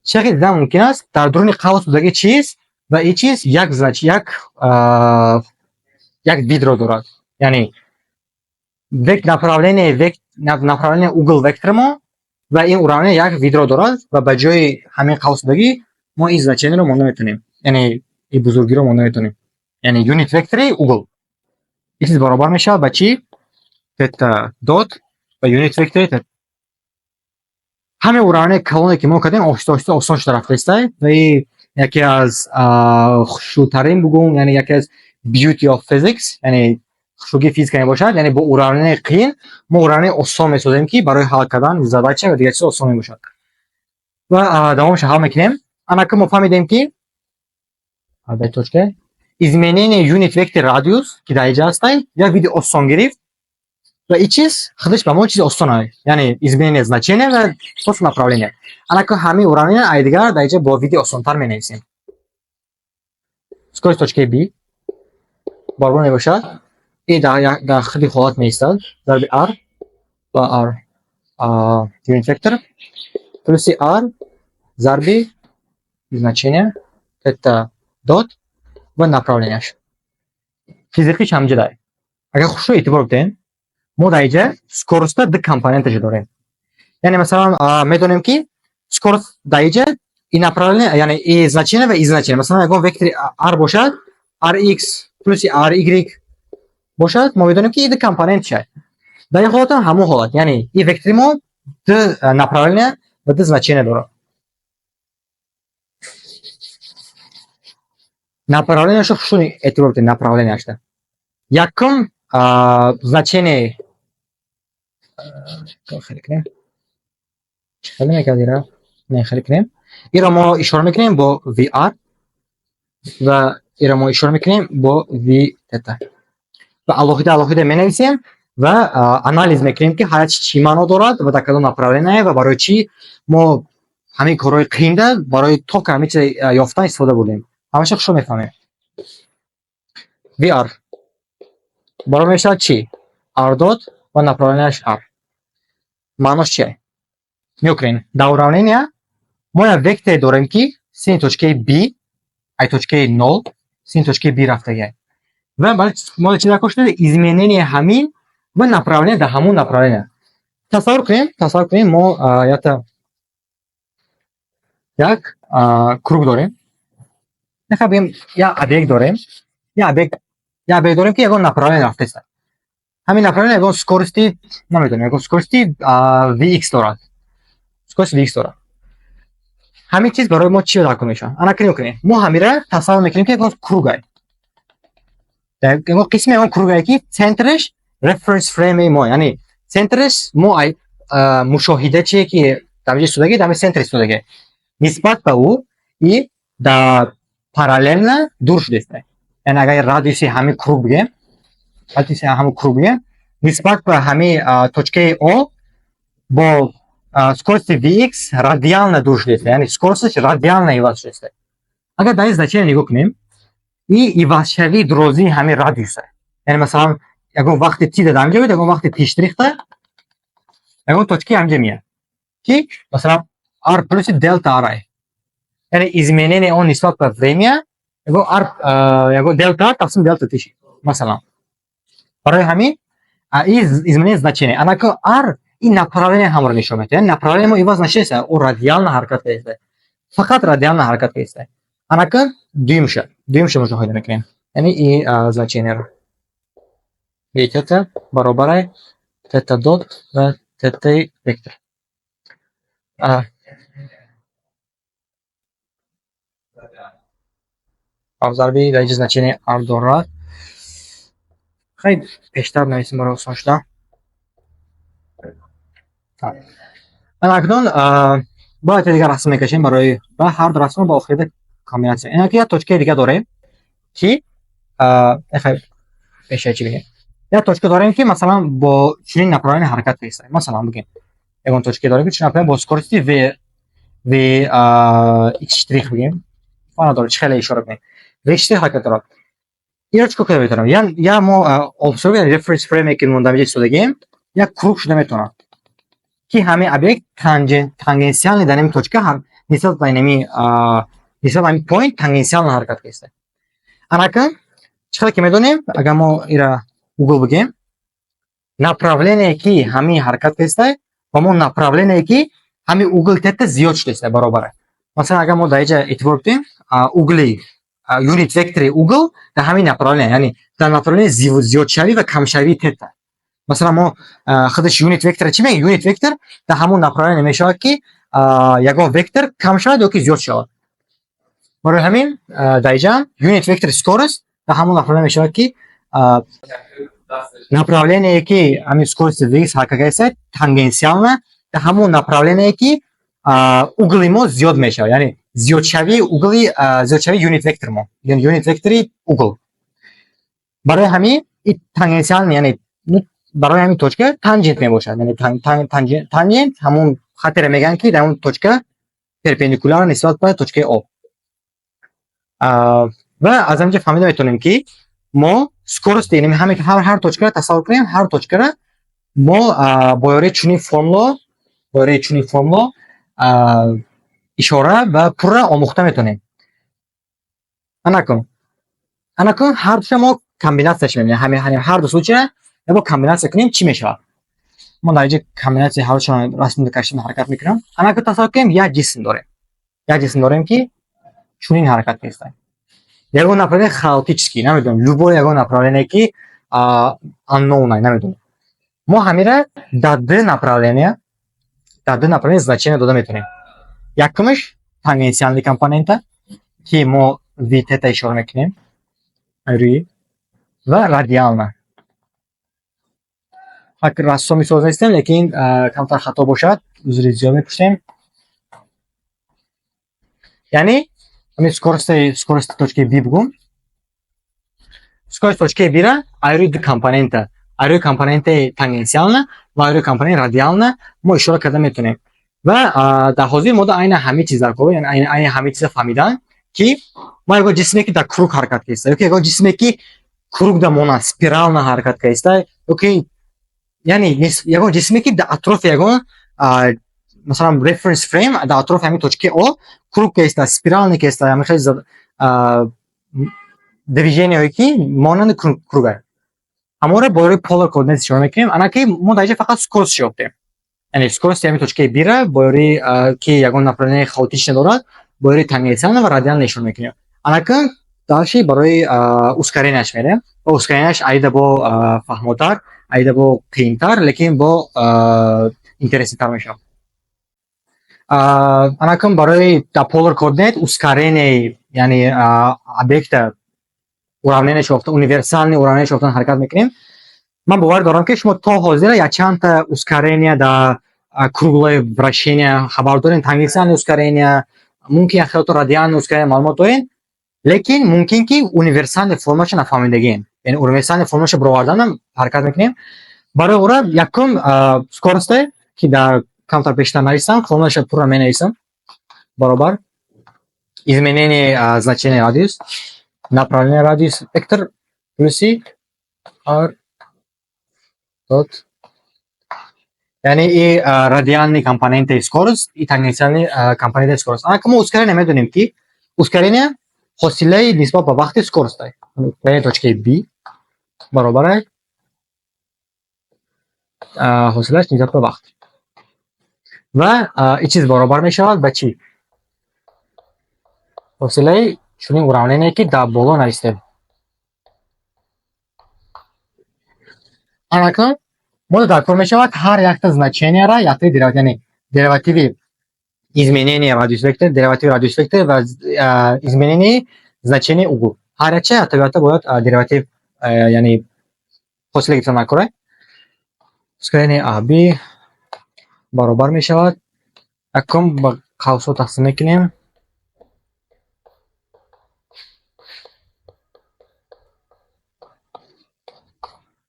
Чӣ хел дидан мумкин аст, дар дуруни қавс будаги чиз ва ин чиз як знач як видро дорад, яъне век направление век направление угол вектори мо ва ин уравнение як видро дорад. Ва ба ҷои ҳамин қавс будагӣ мо ин значениеро монда метавонем, яъне ин бузургиро монда метавонем, яъне unit вектори угол. Ин чиз баробар мешавад ба чӣ? Тета dot ва unit вектори тета. Ҳамин уравнение калоне, ки мо кардем, оҳиста оҳиста осон шуда рафтаистай. Ва ин яке аз хушрӯтарин бугум, яъне яке аз beauty of physics, яъне хушрӯгии физика мебошад. Яъне бо уравнение қиин мо уравнение осон месозем, ки барои ҳал кардан задача ва дигар чизо осон мебошад. Ва давомашро ҳал мекунем. Анака мо фаҳмидем, ки точка изменение unit вектор радиус, ки дар инҷа ҳастай, як види осон гирифт. Ва ин чиз худаш ба мо чизи осон аст, яъне изменение значение ва просто направление. Анака ҳамин уравнение ай дигар дар инҷа бо види осонтар менависем. Скорость точкаи B баробар мебошад, ин дар худи ҳолат меистад, зарби r ва r unit vector плюси r зарби значение тета dot ва направлениеаш. Физикиш ҳамҷа дай. Агар хушрӯ эътибор бидиҳем, мо дар инҷа скоростта ду компоненташо дорем. Яъне, масалан, медонем, ки скорость дар инҷа и направление, яъне и значение ва и значение. Масалан, ягон вектори r бошад, rx плюси ry бошад, мо медонем, ки и ду компонент шай. Дар ин ҳолат ҳам ҳамон ҳолат, яъне и вектори мо ду направление ва ду значение дорад. Направление шо хушуни эътибор бидед, направление шда. Якум значение хеле кунем. Хеле мекард ира? Не, хеле кунем. Иро мо ишора мекунем бо VR ва иро мо ишора мекунем бо V тета. Ва алоҳида алоҳида менависем ва анализ мекунем, ки ҳар чи чӣ маъно дорад ва дар кадом направление ва барои чӣ мо ҳамин корҳои қиинда барои то ки ҳамин чиз ёфтан истифода бурдем. Ҳамаша хушо мефаҳмем. VR баробар мешавад чӣ? R dot ва направление ш R. Маънош чие? Нигоҳ кунед. Дар уравнения мо як векторе дорем, ки сини точкаи B, ай точкаи нол сини точкаи B рафтагиай. Ва мо чӣ даркор шуда? Изменение ҳамин ва направление дар ҳамон направление. Тасаввур кунем, мо якта як круг дорем. Нехоҳ бигем, як объект дорем. Як объект дорем, ки ягон направление рафтааст. Ҳамин направление ягон скорости, намедонем, ягон скорости vx дорад. Скорости vx дорад. Ҳамин чиз барои мо чӣ даркор мешавад? Ана, нигоҳ кунед. Мо ҳамира тасаввур мекунем, ки ягон круг ай. Ягон қисми ягон круг ай, ки центраш reference frame мо, яъне центраш мо ай мушоҳида чие, ки дар инҷа истодаги, дар ҳамин центр истодаги. Нисбат ба ӯ и дар параллельно дур шудааст. Яъне агар радиуси ҳамин круг бигем, радиуси ҳамин круг бигем, нисбат ба ҳамин точкаи О бо скорости vx радиально дур шудааст. Яъне скоросташ радиально иваз шудааст. Агар дар ин значение нигоҳ кунем, и ивазшавии дурозии ҳамин радиуса. Яъне масалан, ягон вақти t дар ҳаминҷа буд, ягон вақти t штрихта ягон точкаи ҳаминҷа меяд, ки масалан r плюси делта r ай. Яъне изменение он нисбат ба время ягон r, ягон делта r тақсим делта t шид. Масалан. Барои ҳамин ин изменение значение. Анако r ин направление ҳамро нишон медиҳад. Яъне направление мо иваз нашудааст, ӯ радиально ҳаракат кардааст. Фақат радиально ҳаракат кардааст. Анака дуюмша мушоҳида мекунем. Яъне ин значение ро. V тета баробари тета dot ва тетаи вектор. Зарби дар инҷа значение r дорад. Хеле пештар нависем барои осон шудан. Ана, акнун бояд дигар расм мекашем барои ва ҳар ду расмро ба охирида комбинатсия. Ина ки як точкаи дига дорем, ки пеша чӣ бигем? Як точка дорем, ки масалан бо чунин направление ҳаракат кардааст. Масалан бигем, ягон точка дорем, ки чунин направление бо скорости v x штрих бигем. Фарқ надорад, чӣ хеле ишора кунем. V штрих ҳаракат дорад. Инро чӣ кор карда метавонем? Я мо observe reference frame, ки мо дар инҷа истодагем, як круг шуда метавонад, ки ҳамин объект тангенциально дар ҳамин точка нисбат ба инами, нисбат ба ҳамин point тангенциально ҳаракат кардааст. Анака чӣ хеле ки медонем, агар мо ира угол бигем, направление, ки ҳамин ҳаракат кардааст, ба мо направление, ки ҳамин угол тета зиёд шудааст, баробар аст. Масалан, агар мо дар инҷа эътибор бидем, угли unit вектори угол дар ҳамин направление, яъне дар направление зиёдшавӣ ва камшавии тета. Масалан, мо худаш unit вектора чӣ мегӯем? Unit вектор дар ҳамон направление мешавад, ки ягон вектор кам шавад ё ки зиёд шавад. Барои ҳамин дар инҷа unit вектори скорость дар ҳамон направление мешавад, ки направление, ки ҳамин скорости vx ҳаракат кардааст, тангенциально дар ҳамон направление, ки угли мо зиёд мешавад, яъне зиёдшавии угли, зиёдшавии unit вектор мо, яъне unit вектори угол. Барои ҳамин и тангенциально, яъне барои ҳамин точка танжент мебошад. Яъне танжент ҳамон хаттере мегӯянд, ки дар он точка перпендикуляр нисбат ба точкаи О. Ва аз ҳаминҷа фаҳмида метавонем, ки мо скорости яъне ҳаме ҳар точкаро тасаввур кунем, ҳар точкаро мо бо ёрии чунин формула, бо ёрии чунин формула ишора ва пурра омӯхта метавонем. Анакун ҳар душа мо комбинатсияш мебинем. Ҳамин ҳар ду случая бо комбинатсия кунем, чӣ мешавад? Мо дар инҷа комбинатсияи ҳардушон расм кашидан ҳаракат мекунам. Анакун тасаввур кунем, як ҷисм дорем. Як ҷисм дорем, ки чунин ҳаракат мекунад. Ягон направление хаотический, намедонам, любой ягон направление, ки unknown, намедонам. Мо ҳамира дар ду направление значение дода метавонем. Якумаш тангенциальный компонента, ки мо V тета ишора мекунем рӯи ва радиально. Ҳак рассоми соз нестем, лекин камтар хато бошад, узри зиёд мепурсем. Яъне ҳамин скорости точкаи B бугум. Скорость точкаи B-ра аз рӯи ду компонента, аз рӯи компонентаи тангенсиально ва аз рӯи компоненти радиально мо ишора карда метавонем. Ва дар ҳозир мо айна ҳамин чиз дар кор, яъне айна ҳамин чиза фаҳмидан, ки мо ягон ҷисме, ки дар круг ҳаракат кардааст, ёки ягон ҷисме, ки круг да монанд спирально ҳаракат кардааст, ёки яъне ягон ҷисме, ки дар атрофи ягон, масалан, reference frame, дар атрофи ҳамин точкаи О круг кардааст, спирально кардааст, ҳамин хел движение ҳое, ки монанди круг а, ҳамонро бо ёрии polar coordinate ишора мекунем. Ана ки мо дар инҷа фақат скорость ёфтем, яъне скорости ҳамин точкаи B-ра бо ёрии, ки ягон направление хаотичне дорад, бо ёрии тангенсиально ва радиально ишора мекунем. Анакун дальше барои ускорения ш мерем ва ускорения ш айда бо фаҳмотар, айда бо қиинтар, лекин бо интересный тар мешавад. Анакун барои дар polar coordinate ускорение, яъне объекта уравнение ш ёфта, универсальный уравнение ш ёфтан ҳаракат мекунем. Ман бовар дорам, ки шумо то ҳозира якчандта ускорения дар круглое вращение хабар дорем: тангенсиальное ускорение, мумкин як хелто радиальное ускорение маълумот дорем, лекин мумкин ки универсальный формаша нафаҳмидагием. Яъне универсальный формаша бароварданам ҳаракат мекунем. Барои ора якум скорость е, ки дар камтар пештар нависам, формулаша пурра менависам: баробар изменение значения радиус, направление радиус вектор плюси r dot, яъне и радиальный компонентаи скорость, и тангенсиальный компонентаи скорость. Анака мо ускорение медонем, ки ускорение ҳосилаи нисбат ба вақти скорость ай. Ускорение точкаи B баробар ҳосилааш нисбат ба вақт ва ин чиз баробар мешавад ба чӣ? Ҳосилаи чунин уравнение, ки дар боло навистем. Анакун мо дар кор мешавад ҳар якта значения ра яктаи дериватив, яъне деривативи изменение радиус вектор, деривативи радиус вектор ва изменение значение угол. Ҳар якча якта бояд дериватив, яъне ҳосила гирифта накора. Ускорение АБ баробар мешавад, якум ба қавсҳо тақсим мекунем.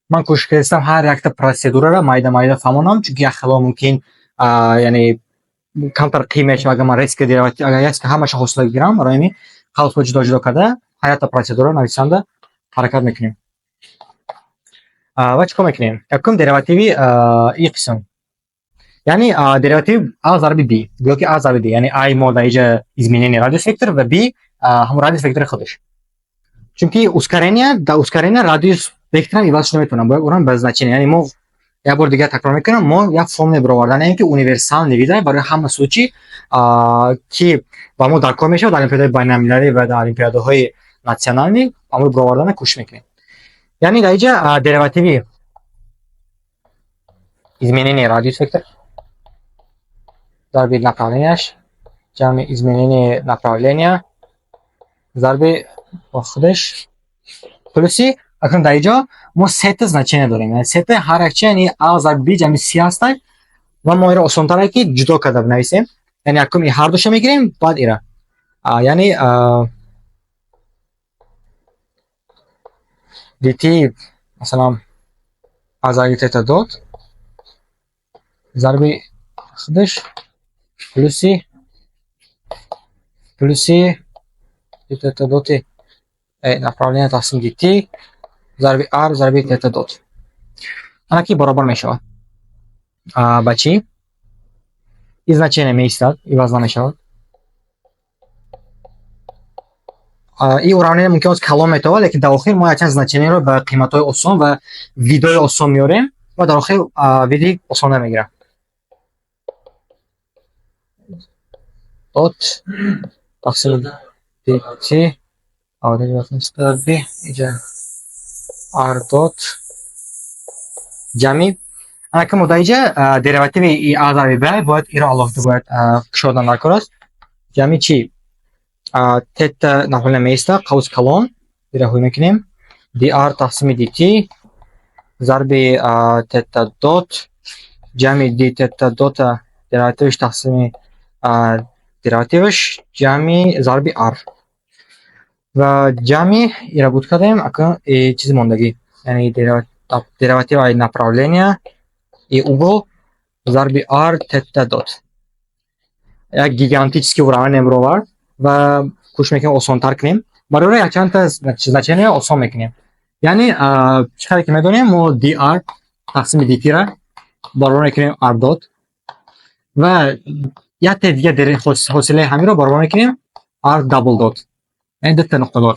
Ман кӯшиш кардастам ҳар якта процедураро майда майда фаҳмонам, чунки як хело мумкин, яъне камтар қиин мешавад, агар ман резко дериватив, агар резко ҳамаша ҳосила гирам. Барои ҳамин қавсҳо ҷудо ҷудо карда, ҳар якта процедураро нависанда ҳаракат мекунем. Ва чӣ кор мекунем? Якум деривативи ин қисм, яъне деривативи а зарби b, гӯё ки а зарби d, яъне а мо дар инҷа изменение радиус вектор ва b ҳамон радиус вектори худаш, чунки ускорение, дар ускорение радиус векторам иваз шуда метавонад, бояд урам ба значение. Яъне мо як бор дигар такрор мекунам, мо як формуле баровардаем, ки универсальный вида барои ҳама случай, ки ба мо дар кор мешавад дар олимпиадаҳои байналмилалӣ ва дар олимпиадаҳои национальный. Амро баровардана кӯшиш мекунем. Яъне дар инҷа деривативи изменение радиус вектор зарби направления ш ҷамъи изменение направления зарби худаш плюси. Акнун дар инҷо мо сета значение дорем, яъне сета ҳар якча, яъне а зарби b ҷамъи c ҳастад ва мо инро осонтаре ки ҷудо карда бинависем. Яъне якум и ҳардуша мегирем, баъд ира, яъне dt, масалан, а зарби тета dot зарби худаш плюси тета dot и направление тақсим dt зарби r зарби тета dot. Ана ки баробар мешавад ба чӣ? Ин значение меистад, иваз намешавад. Ин уравнение мумкин аст калон метавад, лекин дар охир мо якчанд значение ро ба қиматҳои осон ва вид ои осон меорем ва дар охир вид и осонтар мегирам. Dot тақсим dt иҷа r dot ҷамъи. Анака мо дар инҷа деривативи а зарби b бояд иро алоҳида бояд кушодан дар кор аст. Ҷамъи чӣ? Тета направление меиста, қавс калон ираҳӯй мекунем, dr тақсими dt зарби тета dot ҷамъи d тета dot а деривативаш тақсими деривативаш ҷамъи зарби r ва ҷамъи ира буд кардем. Акнун чизи мондагӣ, яъне деривативаи направления и угол зарби r тета dot. Як гигантический уравнение баровард ва кӯшиш мекунем, осонтар кунем. Барои якчандта значение осон мекунем. Яъне чӣ қадре ки медонем, мо dr тақсими dt-ра баробар мекунем r dot ва якте дига ҳосилаи ҳаминро баробар мекунем r double dot, яъне дута нуқтадор.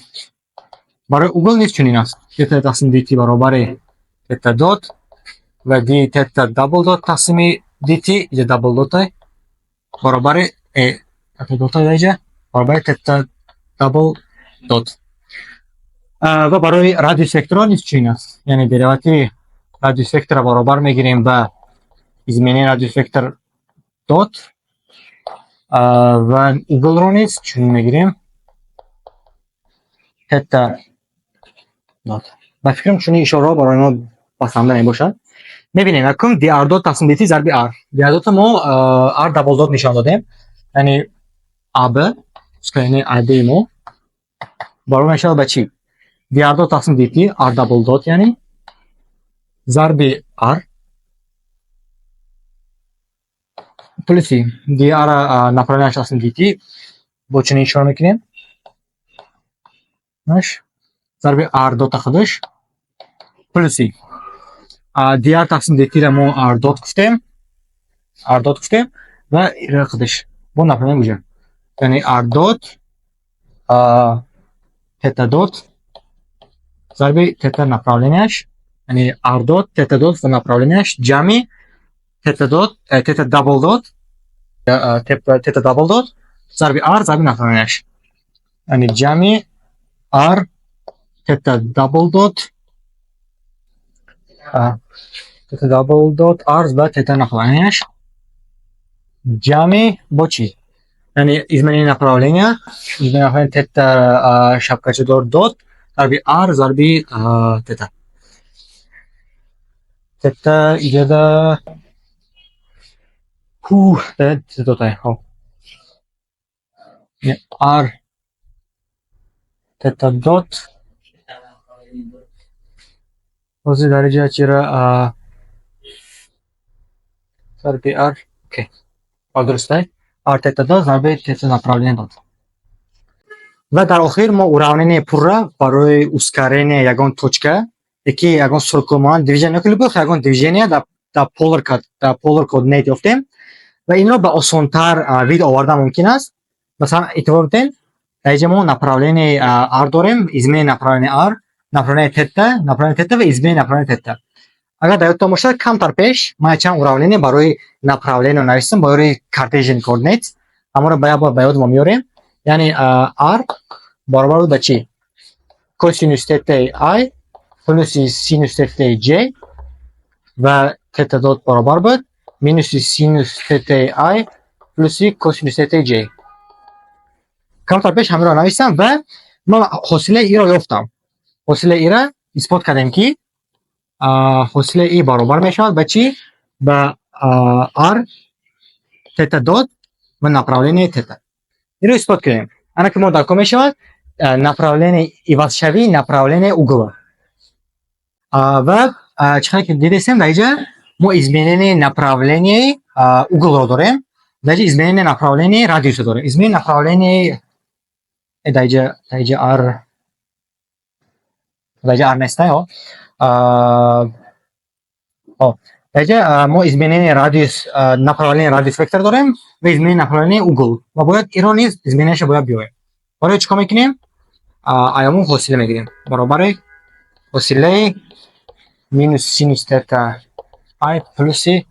Барои угол низ чунин аст: тета тақсими dt баробари тета dot ва d тета double dot тақсими dt, иҷа double dot баробари тета dot иҷа баробари тета double dot. Ва барои радиус векторро низ чунин аст, яъне деривативи радиус вектора баробар мегирем ба изменение радиус вектор dot ва уголро низ чунин мегирем, тета dot. Ба фикрам, чунин ишораҳо барои мо басанда мебошад. Мебинем, якум dr dot тақсим dt зарби r. Dr dot мо r double dot нишон додем, яъне ab, яъне ab мо баробар мешавад ба чӣ? Dr dot тақсим dt, r double dot, яъне зарби r плюси dr направление тақсим dt, бо чунин ишора мекунем наш, зарби r dot худаш плюси dr тақсим dt-ра мо r dot гуфтем, r dot гуфтем ва ира худаш бо направление буҷа, яъне r dot тета dot зарби тета направление ш, яъне r dot тета dot ва направление ш ҷамъи тета dot тета double dot, тета double dot зарби r зарби направление ш, яъне ҷамъи r тета double dot, тета double dot r ва тета направление ш ҷамъи бо чӣ? Яъне изменение направления, изменение направления тета шапкачадор dot зарби r зарби тета. Тета иҷода тета dot хоб, r тета dot. Ҳозир дар инҷа чира зарби r, окей, дурустай, r тета dot зарби тета направление dot. Ва дар охир мо уравнение пурра барои ускорение ягон точка яки ягон суркулмонанд движение ёки любой ягон движение дар polar coordinate ёфтем ва инро ба осонтар вид овардан мумкин аст. Масалан, эътибор бидем, дар инҷа мо направление r дорем, изменение направление r, направление тета, направление тета ва изменение направление тета. Агар дар ёдтон бошад, камтар пеш ман чанд уравнение барои направление навиштам, барои Cartesian coordinates. Ҳамонро ба як бор ба ёд мо меорем. Яъне r баробар буд ба чӣ? Косинус тетаи i плюси синус тетаи j ва тета dot баробар буд минуси синус тетаи i плюси косинус тетаи j. Камтар пеш ҳаминро навиштам ва ман ҳосилаи иро ёфтам. Ҳосилаи ира исбот кардем, ки ҳосилаи и баробар мешавад ба чӣ? Ба r тета dot ва направление тета. Инро исбот кунем. Ана ки мо дар кор мешавад направление, ивазшавии направление угла. Ва чӣ қадр ки дидестем, дар инҷа мо изменение направление углро дорем, дар инҷа изменение направление радиусро дорем, изменение направление дар инҷа r, дар инҷа r неста. Дар инҷа мо изменение радиус, направление радиус вектор дорем ва изменение направление угол ва бояд инро низ изменение ша бояд биёем. Барои чӣ кор мекунем? Аямон ҳосила мегирем, баробари ҳосилаи минус синус тета i плюси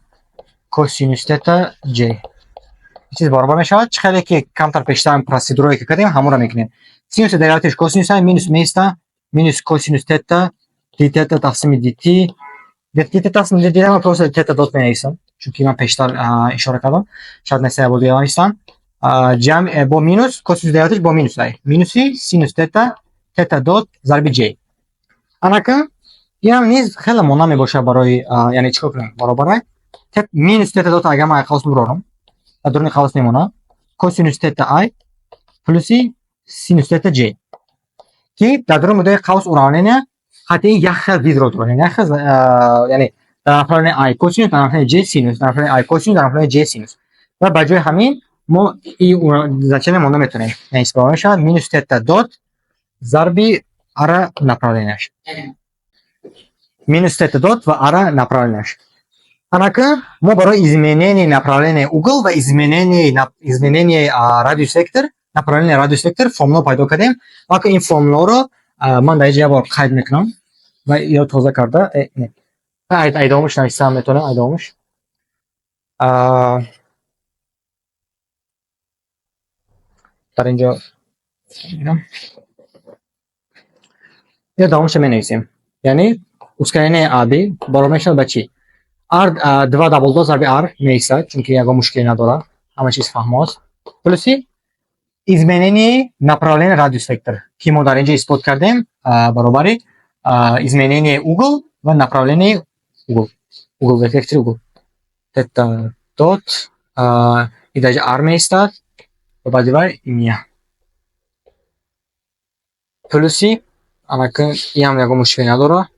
косинус тета j. Чиз баробар мешавад, чӣ қадре ки камтар пештар процедурое ки кардем, ҳамонро мекунем. Синуси деривативш косинус ай, минус меиста, минус косинус тета ди тета тақсими dt, dt тақсими dt. Ман просто тета dot менависам, чунки ман пештар ишора кардам, шарт нест як бор дига нависам. Ҷамъ бо минус косинус девяташ бо минус ай. Минуси синус тета, тета dot зарби j. Анака инам низ хеле монанд мебошад барои, яъне чикор кунем? Баробар минус тета dot, агар ман қавс мурорам, дар дуруни қавс мемонад косинус тета i плюси синус тета j, ки дар дуруни муддаи қавс уравнения хати як хел вид ро дорад, як хел, яъне дар направление i косинус, дар направление j синус, дар направление i косинус, дар направление j синус. Ва ба ҷои ҳамин мо и значение монда метавонем, яъне истифода мешавад минус тета dot зарби ара направлениаш, минус тета dot ва ара направлениаш. Анака мо барои изменение направление угол ва изменение радиус вектор, направление радиус вектор формула пайдо кардем. Ва ин формуларо ман дар инҷа як бор қайд мекунам ва ё тоза карда айдомаш нависам метавонам, айдомаш дар инҷо ё давомаша менависем. Яъне ускорение АБ баробар мешавад ба чӣ? R два double dot зарби R меистад, чунки ягон мушкиле надорад, ҳама чиз фаҳмост. Плюси изменение направление радиус вектор, ки мо дар инҷо исбот кардем, баробари изменение угол ва направление угол, угол, вектори угол. Тета dot и дар инҷа R меистад ва баъди вай иния. Плюси анака иам ягон мушкиле надорад.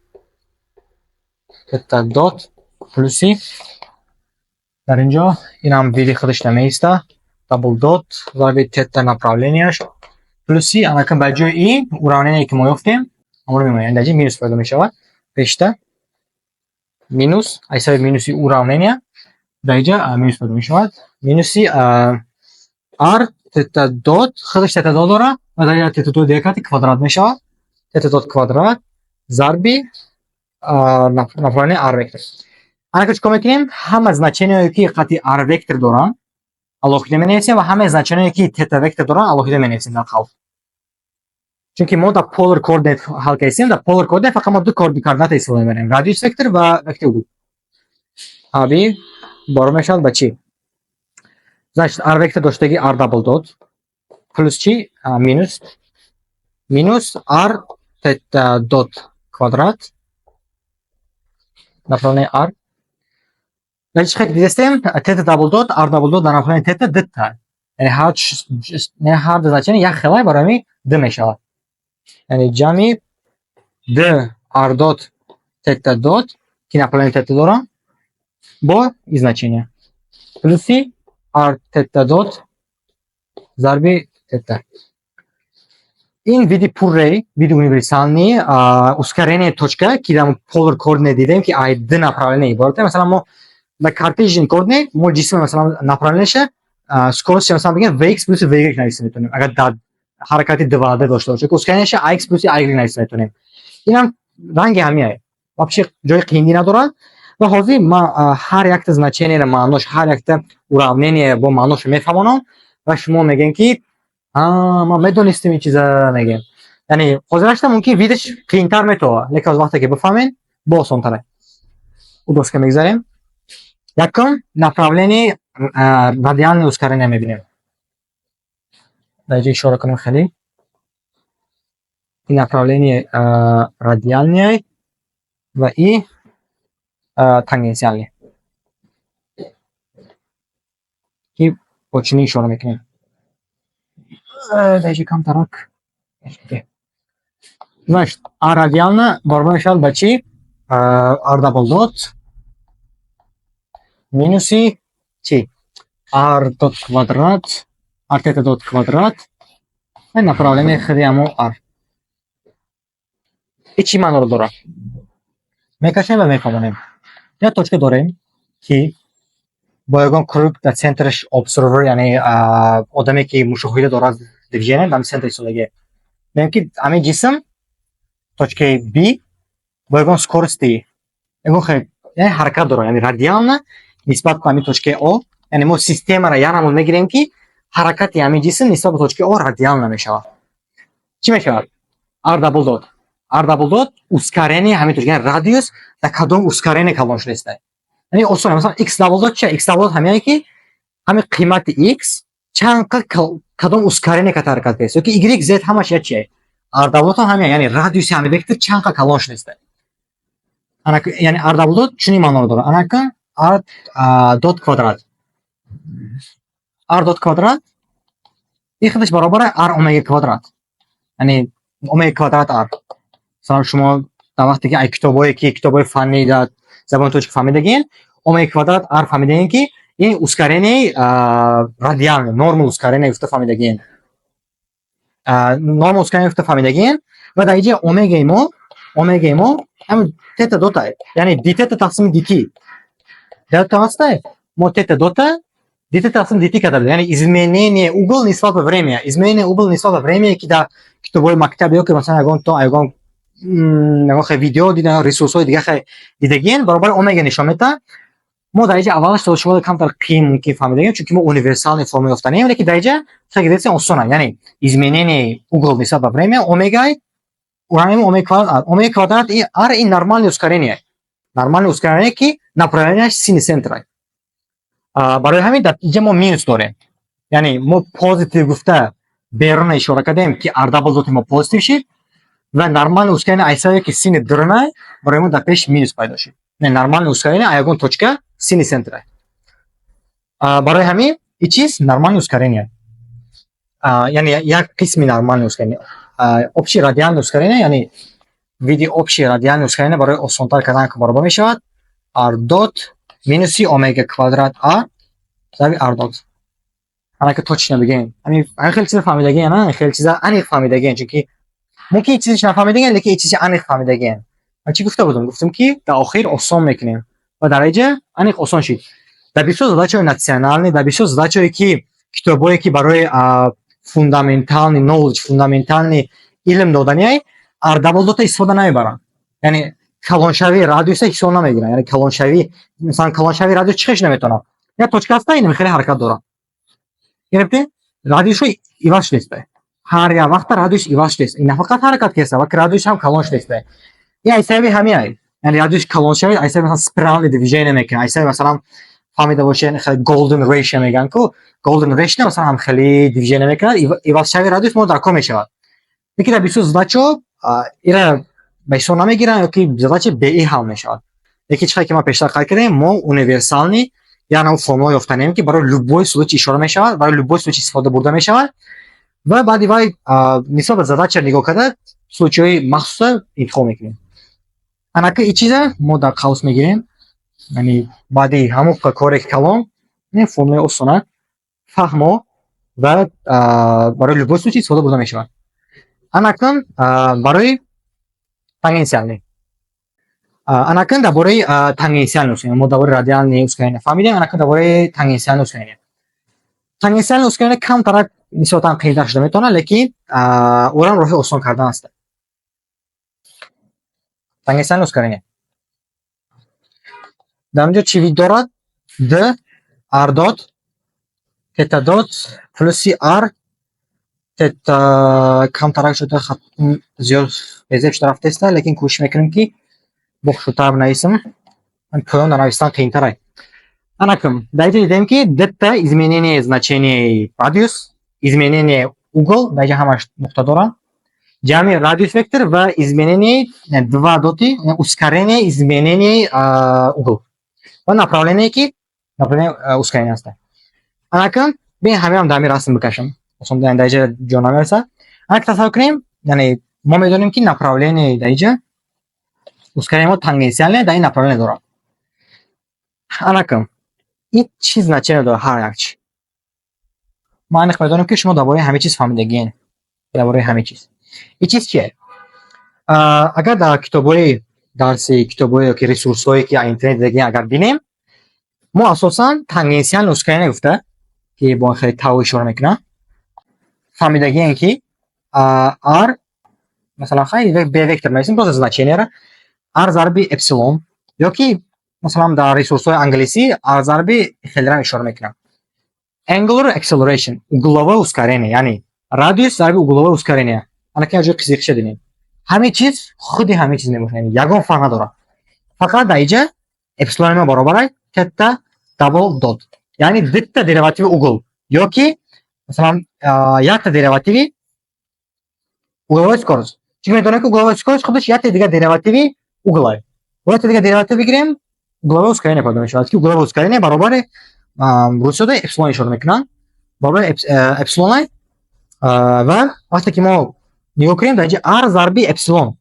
Тета dot плюси дар инҷо инам види худаш намеиста, double dot зарби тета направлениаш плюси анака ба ҷои ин уравнение, ки мо ёфтем, ҳамонро мемонем. Дар инҷа минус пайдо мешавад, пешта минус, аз ҳисоби минуси уравнения дар инҷа минус пайдо мешавад, минуси r тета dot, худаш тета dot дорад ва дар инҷа тета dot дигар карди квадрат мешавад, тета dot квадрат зарби направление r вектор. Анака чикор мекунем? Ҳама значениҳое, ки қати r вектор доранд, алоҳида менависем ва ҳамаи значениҳое, ки тета вектор доранд, алоҳида менависем дар қавс, чунки мо дар polar coordinate ҳал кардем. Дар polar coordinate фақат мо ду координата истифода мебарем: радиус вектор ва вектори угол. АБ баробар мешавад ба чӣ? Значит, r вектор доштаги r double dot плюс чӣ? Минус r тета dot квадрат направление r. Значит, чӣ хел дидастем? Тета double dot, r double dot дар направление тета дта, яъне ҳар ду значение як хелай, барои ҳамин д мешавад, яъне ҷамъи д r dot тета dot, ки направление тета дорам, бо и значение плюси r тета dot зарби тета. Ин види пурраи, види универсальный ускорение точка, ки дар polar coordinate дидем, ки ай д направление иборат. Масалан, мо дар Cartesian coordinate мо ҷисм, масалан, направлениеша, скорость, масалан, бигем, vx плюс vy нависта метавонем, агар дар ҳаракати 2D дошта бошад, ускорениеша ax плюс ay нависта метавонем. Инам ранги ҳамиае, вообще ҷои қиинӣ надорад. Ва ҳозир ман ҳар якта значениеро маънош, ҳар якта уравнение бо маъношо мефаҳмонам ва шумо мегӯем, ки ман медонистем ин чиза, мегӯем. Яъне ҳозирашта мумкин видаш қиинтар метавад, лекин аз вақте ки бифаҳмед, бо осонтаре. У доска мегзарем. Якум направление радиальное ускорение мебинем. Дар инҷа ишора кунем хеле. Ин направление радиальное ва и тангенциальный, ки бо чунин ишора мекунем. Дар инҷа камтарак. Значит, а радиально баробар мешавад ба чӣ? R double dot минуси чӣ? R dot квадрат, r тета dot квадрат ва направление худи ҳамо r. И чӣ маъноро дорад? Мекашем ва мефаҳмонем. Як точка дорем, ки бо ягон круг дар центраш observer, яъне одаме, ки мушоҳида дорад движение, дар центр истодагӣ. Мегӯем, ки ҳамин ҷисм, точкаи B, бо ягон скорости, ягон хел, яъне ҳаракат дорад, яъне радиально нисбат ба ҳамин точкаи О. Яъне мо системаро як намуд мегирем, ки ҳаракати ҳамин ҷисм нисбат ба точкаи О радиально мешавад. Чӣ мешавад? R double dot. R double dot ускорение ҳамин точка, яъне радиус дар кадом ускорение калон шудааст. Яъне осон, масалан, x double dot чи? X double dot ҳамине, ки ҳамин қимати x Чанд кадом ускорение ката ҳаракат кардааст, ёки y, z ҳамаш як чие. R double dot ҳам ҳамин, яъне радиуси ҳамин вектор чанд калон шудааст. Анака, яъне r double dot чунин маъноро дорад. Анака r dot квадрат. R dot квадрат ин худаш баробар r омега квадрат. Яъне омега квадрат r. Масалан, шумо дар вақте ки ай китобҳое ки китобҳои фаннӣ дар забони тоҷик фаҳмидагин, омега квадрат r фаҳмидагин, ки ин ускорение радиальный, нормал ускорение гуфта фаҳмидагин. Нормал ускорение гуфта фаҳмидагин ва дар инҷа омегаи мо ҳамин тета dot а, яъне d тета тақсими dt. Дата ҳастай? Мо тета dot а d тета тақсим dt карда будем. Яъне изменение угол нисбат ба время. Изменение угол нисбат ба время, ки дар китобҳои мактаб ё ки масалан ягон то ягон хел видео дидан, ресурсҳои дига хел дидагин, баробари омега нишон медиҳад. Мо дар инҷа аввалаш то шумо камтар қиин мумкин фаҳмидагем, чунки мо универсальный формула ёфтанем, лекин дар инҷа хеле осона. Яъне изменение угол нисбат ба время омега уравнение омега квадрат. Омега квадрат и r ин нормальное ускорение. Нормальное ускорение, ки направление ш сини центра. Барои ҳамин дар инҷа мо минус дорем. Яъне мо позитив гуфта беруна ишора кардем, ки r double dot и мо позитив шид ва нормальное ускорение айсаве, ки сини дурна, барои мо дар пеш минус пайдо шид. Нормальное ускорение а ягон точка сини центра. Барои ҳамин и чиз нормальное ускорение. Яъне як қисми нормальное ускорение. Общий радиальное ускорение, яъне види общий радиальное ускорение барои осонтар кардан баробар мешавад r dot минуси омега квадрат a зарби r dot. Анака точно бигем. Ҳамин хеле чиза фаҳмидагиен, а? Хеле чиза аниқ фаҳмидагиен, чунки мумкин чизиш нафаҳмидагиен, лекин чизи аниқ фаҳмидагиен. Ман чӣ гуфта будам? Гуфтам, ки дар охир осон мекунем. Ва дар инҷа аниқ осон шид. Дар бисёр задача ҳои национальный, дар бисёр задача ҳое ки китобҳое ки барои фундаментальный knowledge, фундаментальный илм доданиай, r double dot а истифода намебаранд. Яъне калоншавии радиуса ҳисоб намегиранд. Яъне калоншавӣ, масалан, калоншавии радиус чӣ хел шуда метавонад? Як точка ҳаста, ин хеле ҳаракат дорад. Гирифтӣ? Радиусшо иваз шудааст. Ҳар як вақта радиус иваз шудааст. Ин на фақат ҳаракат кеста, балки радиус ҳам калон шудааст. Ин айсави ҳамин ай. Яъне радиус калон шавид, айсави масалан спиральный движение мекунад. Айсави масалан фаҳмида бошед, хеле golden ratio мегӯянд ку, golden ratio масалан ҳам хеле движение мекунад, ивазшавии радиус мо дар кор мешавад. Лекин дар бисёр задача ҳо ира ба ҳисоб намегиранд ё ки задача беи ҳал мешавад. Лекин чӣ ки ман пештар қайд кардем, мо универсальный як навъ формула ёфтанем, ки барои любой случай ишора мешавад, барои любой случай истифода бурда мешавад ва баъди вай нисбат ба задача нигоҳ карда случай ҳои махсуса интихоб мекунем. Анака и чиза мо дар қавс мегирем, яъне баъди ҳамон коре калон ин формулаи осона фаҳмо ва барои любой случай истифода бурда мешавад. Анакун барои тангенциальный. Анакун дар бораи тангенциальный ускорение. Мо дар бораи радиальный ускорение фаҳмидем, анакун дар бораи тангенциальный ускорение. Тангенциальный ускорение камтарак нисбатан қиинтар шуда метавонад, лекин ӯрам роҳи осон кардан аст. Тангенциальный ускорение. Дар онҷо чӣ вид дорад? D r dot тета dot плюси r тета. Камтарак шуда, зиёд безеб шуда рафтааста, лекин кӯшиш мекунем, ки бохушудтар бинависам. Поён навистан қиинтар. Анакун дар инҷа дидем, ки дта изменение значение радиус, изменение угол, дар инҷа ҳамаш нуқта доранд, ҷамъи радиус вектор ва изменение два dot и ускорение, изменение угол ва направление, ки направление ускорение аст. Анакун бин, ҳамеам дар ҳамин расм бикашам, дар инҷа ҷо намерасад. Анак тасаввур кунем, яъне мо медонем, ки направление дар инҷа ускорение мо тангенциальное дар ин направление дорад. Анакун ин чӣ значение дорад ҳар як чи? Ман аниқ медонам, ки шумо дар бораи ҳамин чиз фаҳмидагиен, дар бораи ҳамин чиз. Ин чиз чие? Агар дар китобҳои дарси, китобҳое ёки ресурсҳое, ки аз интернет дидагиен, агар бинем, мо асосан тангенциальное ускорение гуфта, ки бо хеле тау ишора мекунад, фаҳмидагиен, ки r масалан, хай, б вектор нависем, просто значение ро r зарби эпсилон ёки масалан дар ресурсҳои англисӣ r зарби хелерам ишора мекунад. Angular acceleration, угловое ускорение, яъне радиус зарби угловое ускорение. Анаки ҷои қизиқиша динем. Ҳамин чиз худи ҳамин чиз мебошад, яъне ягон фарқ надорад. Фақат дар инҷа эпсилони мо баробар тета double dot, яъне дитта деривативи угол ёки Масалан, якта деривативи угловой скорость. Чунки медонем, ки угловой скорость худаш якта дигар деривативи углай. Якта дигар дериватив бигирем, угловое ускорение пайдо мешавад, ки угловое ускорение баробари, русиёда эпсилон ишора мекунанд, баробари эпсилонай. Ва вақте ки мо нигоҳ кунем, дар инҷа r зарби эпсилон,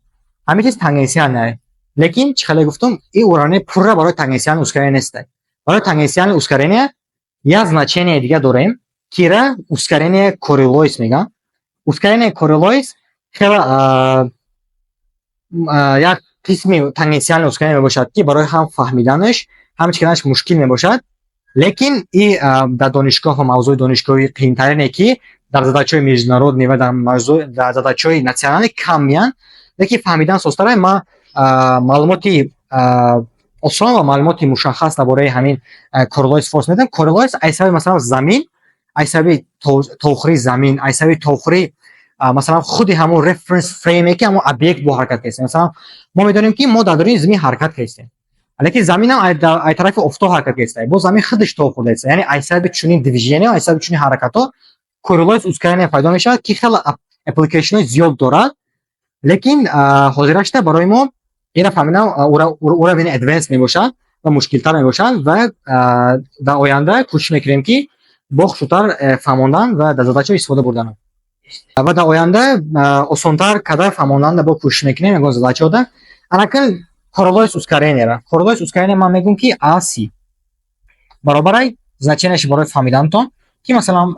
ҳамин чиз тангенсиальный. Лекин чӣ хеле гуфтум, ин уравнение пурра барои тангенсиальный ускорение нест. Барои тангенсиальный ускорение як значение дига дорем, ки ра ускорение Кориолис мегӯянд. Ускорение Кориолис хеле як қисми тангенсиальный ускорение мебошад, ки барои ҳам фаҳмиданаш, ҳам чӣ карданаш мушкил мебошад. Лекин и дар донишгоҳ ва мавзӯи донишгоҳи қийинтарине, ки дар задачаҳои международный ва дар задачаҳои национальный кам меянд, лекин фаҳмидан созтара. Ман маълумоти осон ва маълумоти мушаххас дар бораи ҳамин Кориолис force медиҳам. Кориолис аз сабаби, масалан, замин, аз сабаби товхӯрии замин, аз сабаби товхӯрии, масалан, худи ҳамон reference frame, ки ҳамон объект бо ҳаракат кардем. Масалан, мо медонем, ки мо дар даруни замин ҳаракат кардем, лекин заминам ай тарафи офтоб ҳаракат кардааст, боз замин худаш тов хӯрдааст. Яъне аз сабаби чунин движение, аз сабаби чунин ҳаракатҳо Кориолис ускорение пайдо мешавад, ки хеле application ҳои зиёд дорад. Лекин ҳозирашта барои мо ина фаҳмидан уровень advance мебошад ва мушкилтар мебошад. Ва дар оянда кӯшиш мекунем, ки бо хушрӯтар фаҳмондан ва дар задачаҳо истифода бурдан, ва дар оянда осонтар карда фаҳмондан бо кӯшиш мекунем ягон задачаҳода. Анакун Кориолис ускорение ра, Кориолис ускорение ман мегӯям, ки AC баробарай, значение ш барои фаҳмидантон, ки масалан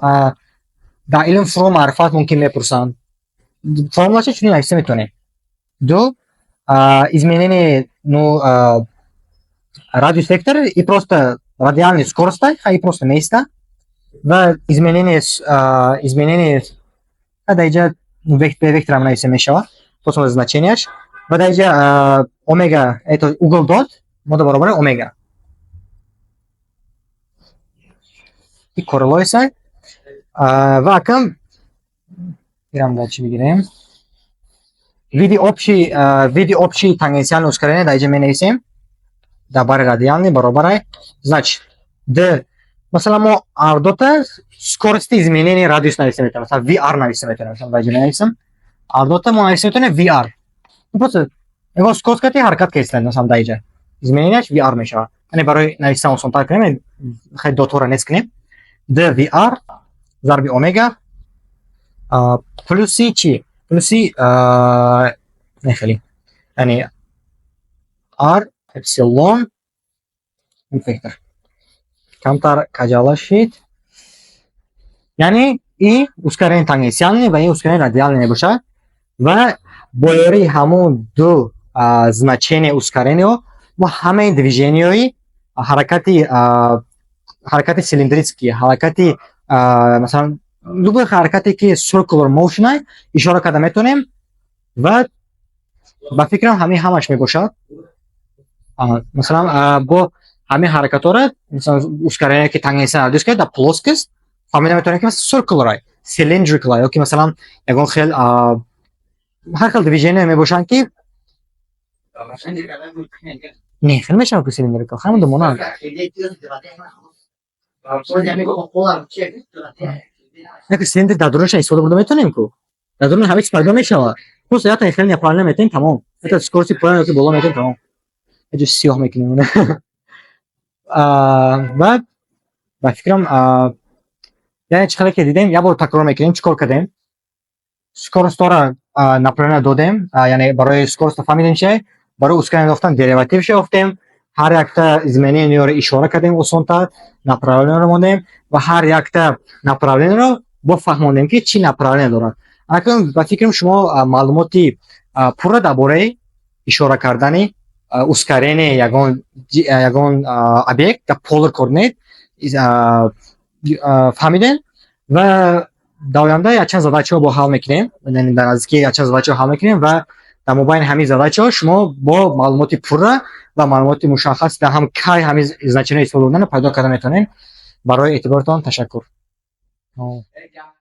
дар илм фурӯ маърифат мумкин мепурсанд, формулаша чунин нависта метавонем: ду изменение, ну, радиус вектор и просто радиальный скорость и просто место ва изменение дар инҷа векторам нависта мешавад, просто значение ш. Ва дар инҷа омега, это угол дот мода баробари омега и Кориолиса. Ва акам ирам дар чӣ бигирем? Види общий тангенциальный ускорение дар инҷа менависем, дар бари радиальный баробарай. Значит, д, масалан, мо r дота скорости изменения радиус нависта метавонем, масалан, vr нависта метавонем. Масалан, дар инҷа менависам, r дота мо нависта метавонем vr. Просто ягон скорость кати ҳаракат кардистанд, масалан, дар инҷа изменение ш vr мешавад. Яъне барои навиштан осонтар кунем, хеле дотора нест кунем. D vr зарби омега плюси чӣ? Плюси не, хеле, яъне r эпсилон вектор камтар каҷала шид. Яъне и ускорение тангенсиальный ва и ускорение радиальный мебошад. Ва бо ёрии ҳамон ду значение ускорение ҳо мо ҳамаи движение ҳои ҳаракати цилиндрический, ҳаракати, масалан, любой ҳаракате, ки circular motion, ишора карда метавонем. Ва ба фикрам, ҳамин ҳамаш мебошад. Масалан, бо ҳамин ҳаракатҳоро, масалан, ускорение, ки тангенсиал радиус кард, дар плоскость фаҳмида метавонем, ки масалан circular, cylindrical ё ки, масалан, ягон хел ҳар хел движение мебошанд, ки не хел мешавад, ки cylindrical ҳамон думонанд. Не, цилиндр дар дурунаша истифода бурда метавонем ку, дар дуруна ҳама чиз пайдо мешавад. Просто якта хеле неправильно метавонем, тамом. Это скорости поён ёки боло метавонем, тамом. Эҷо сиёҳ мекунем. Ва ба фикрам, яъне чӣ хеле ки дидем, як бор такрор мекунем, чӣ кор кардем. Скорость ҳоро направление додем, яъне барои скорость фаҳмидем чи, барои ускорение ёфтан деривативша ёфтем, ҳар якта изменение ро ишора кардем, осонтар направление ро мондем ва ҳар якта направление ро бо фаҳмондем, ки чӣ направление дорад. Акнун ба фикрам, шумо маълумоти пурра дар бораи ишора кардани ускорение ягон объект дар polar координат фаҳмидем. Ва дар оянда якчанд задача ҳо бо ҳал мекунем, яъне дар наздикӣ якчанд задача ҳо ҳал мекунем. Ва дар мобайни ҳамин задача ҳо шумо бо маълумоти пурра ва маълумоти мушаххас дар ҳам кай ҳамин значение истифода бурданро пайдо карда метавонед. Барои эътиборотон ташаккур.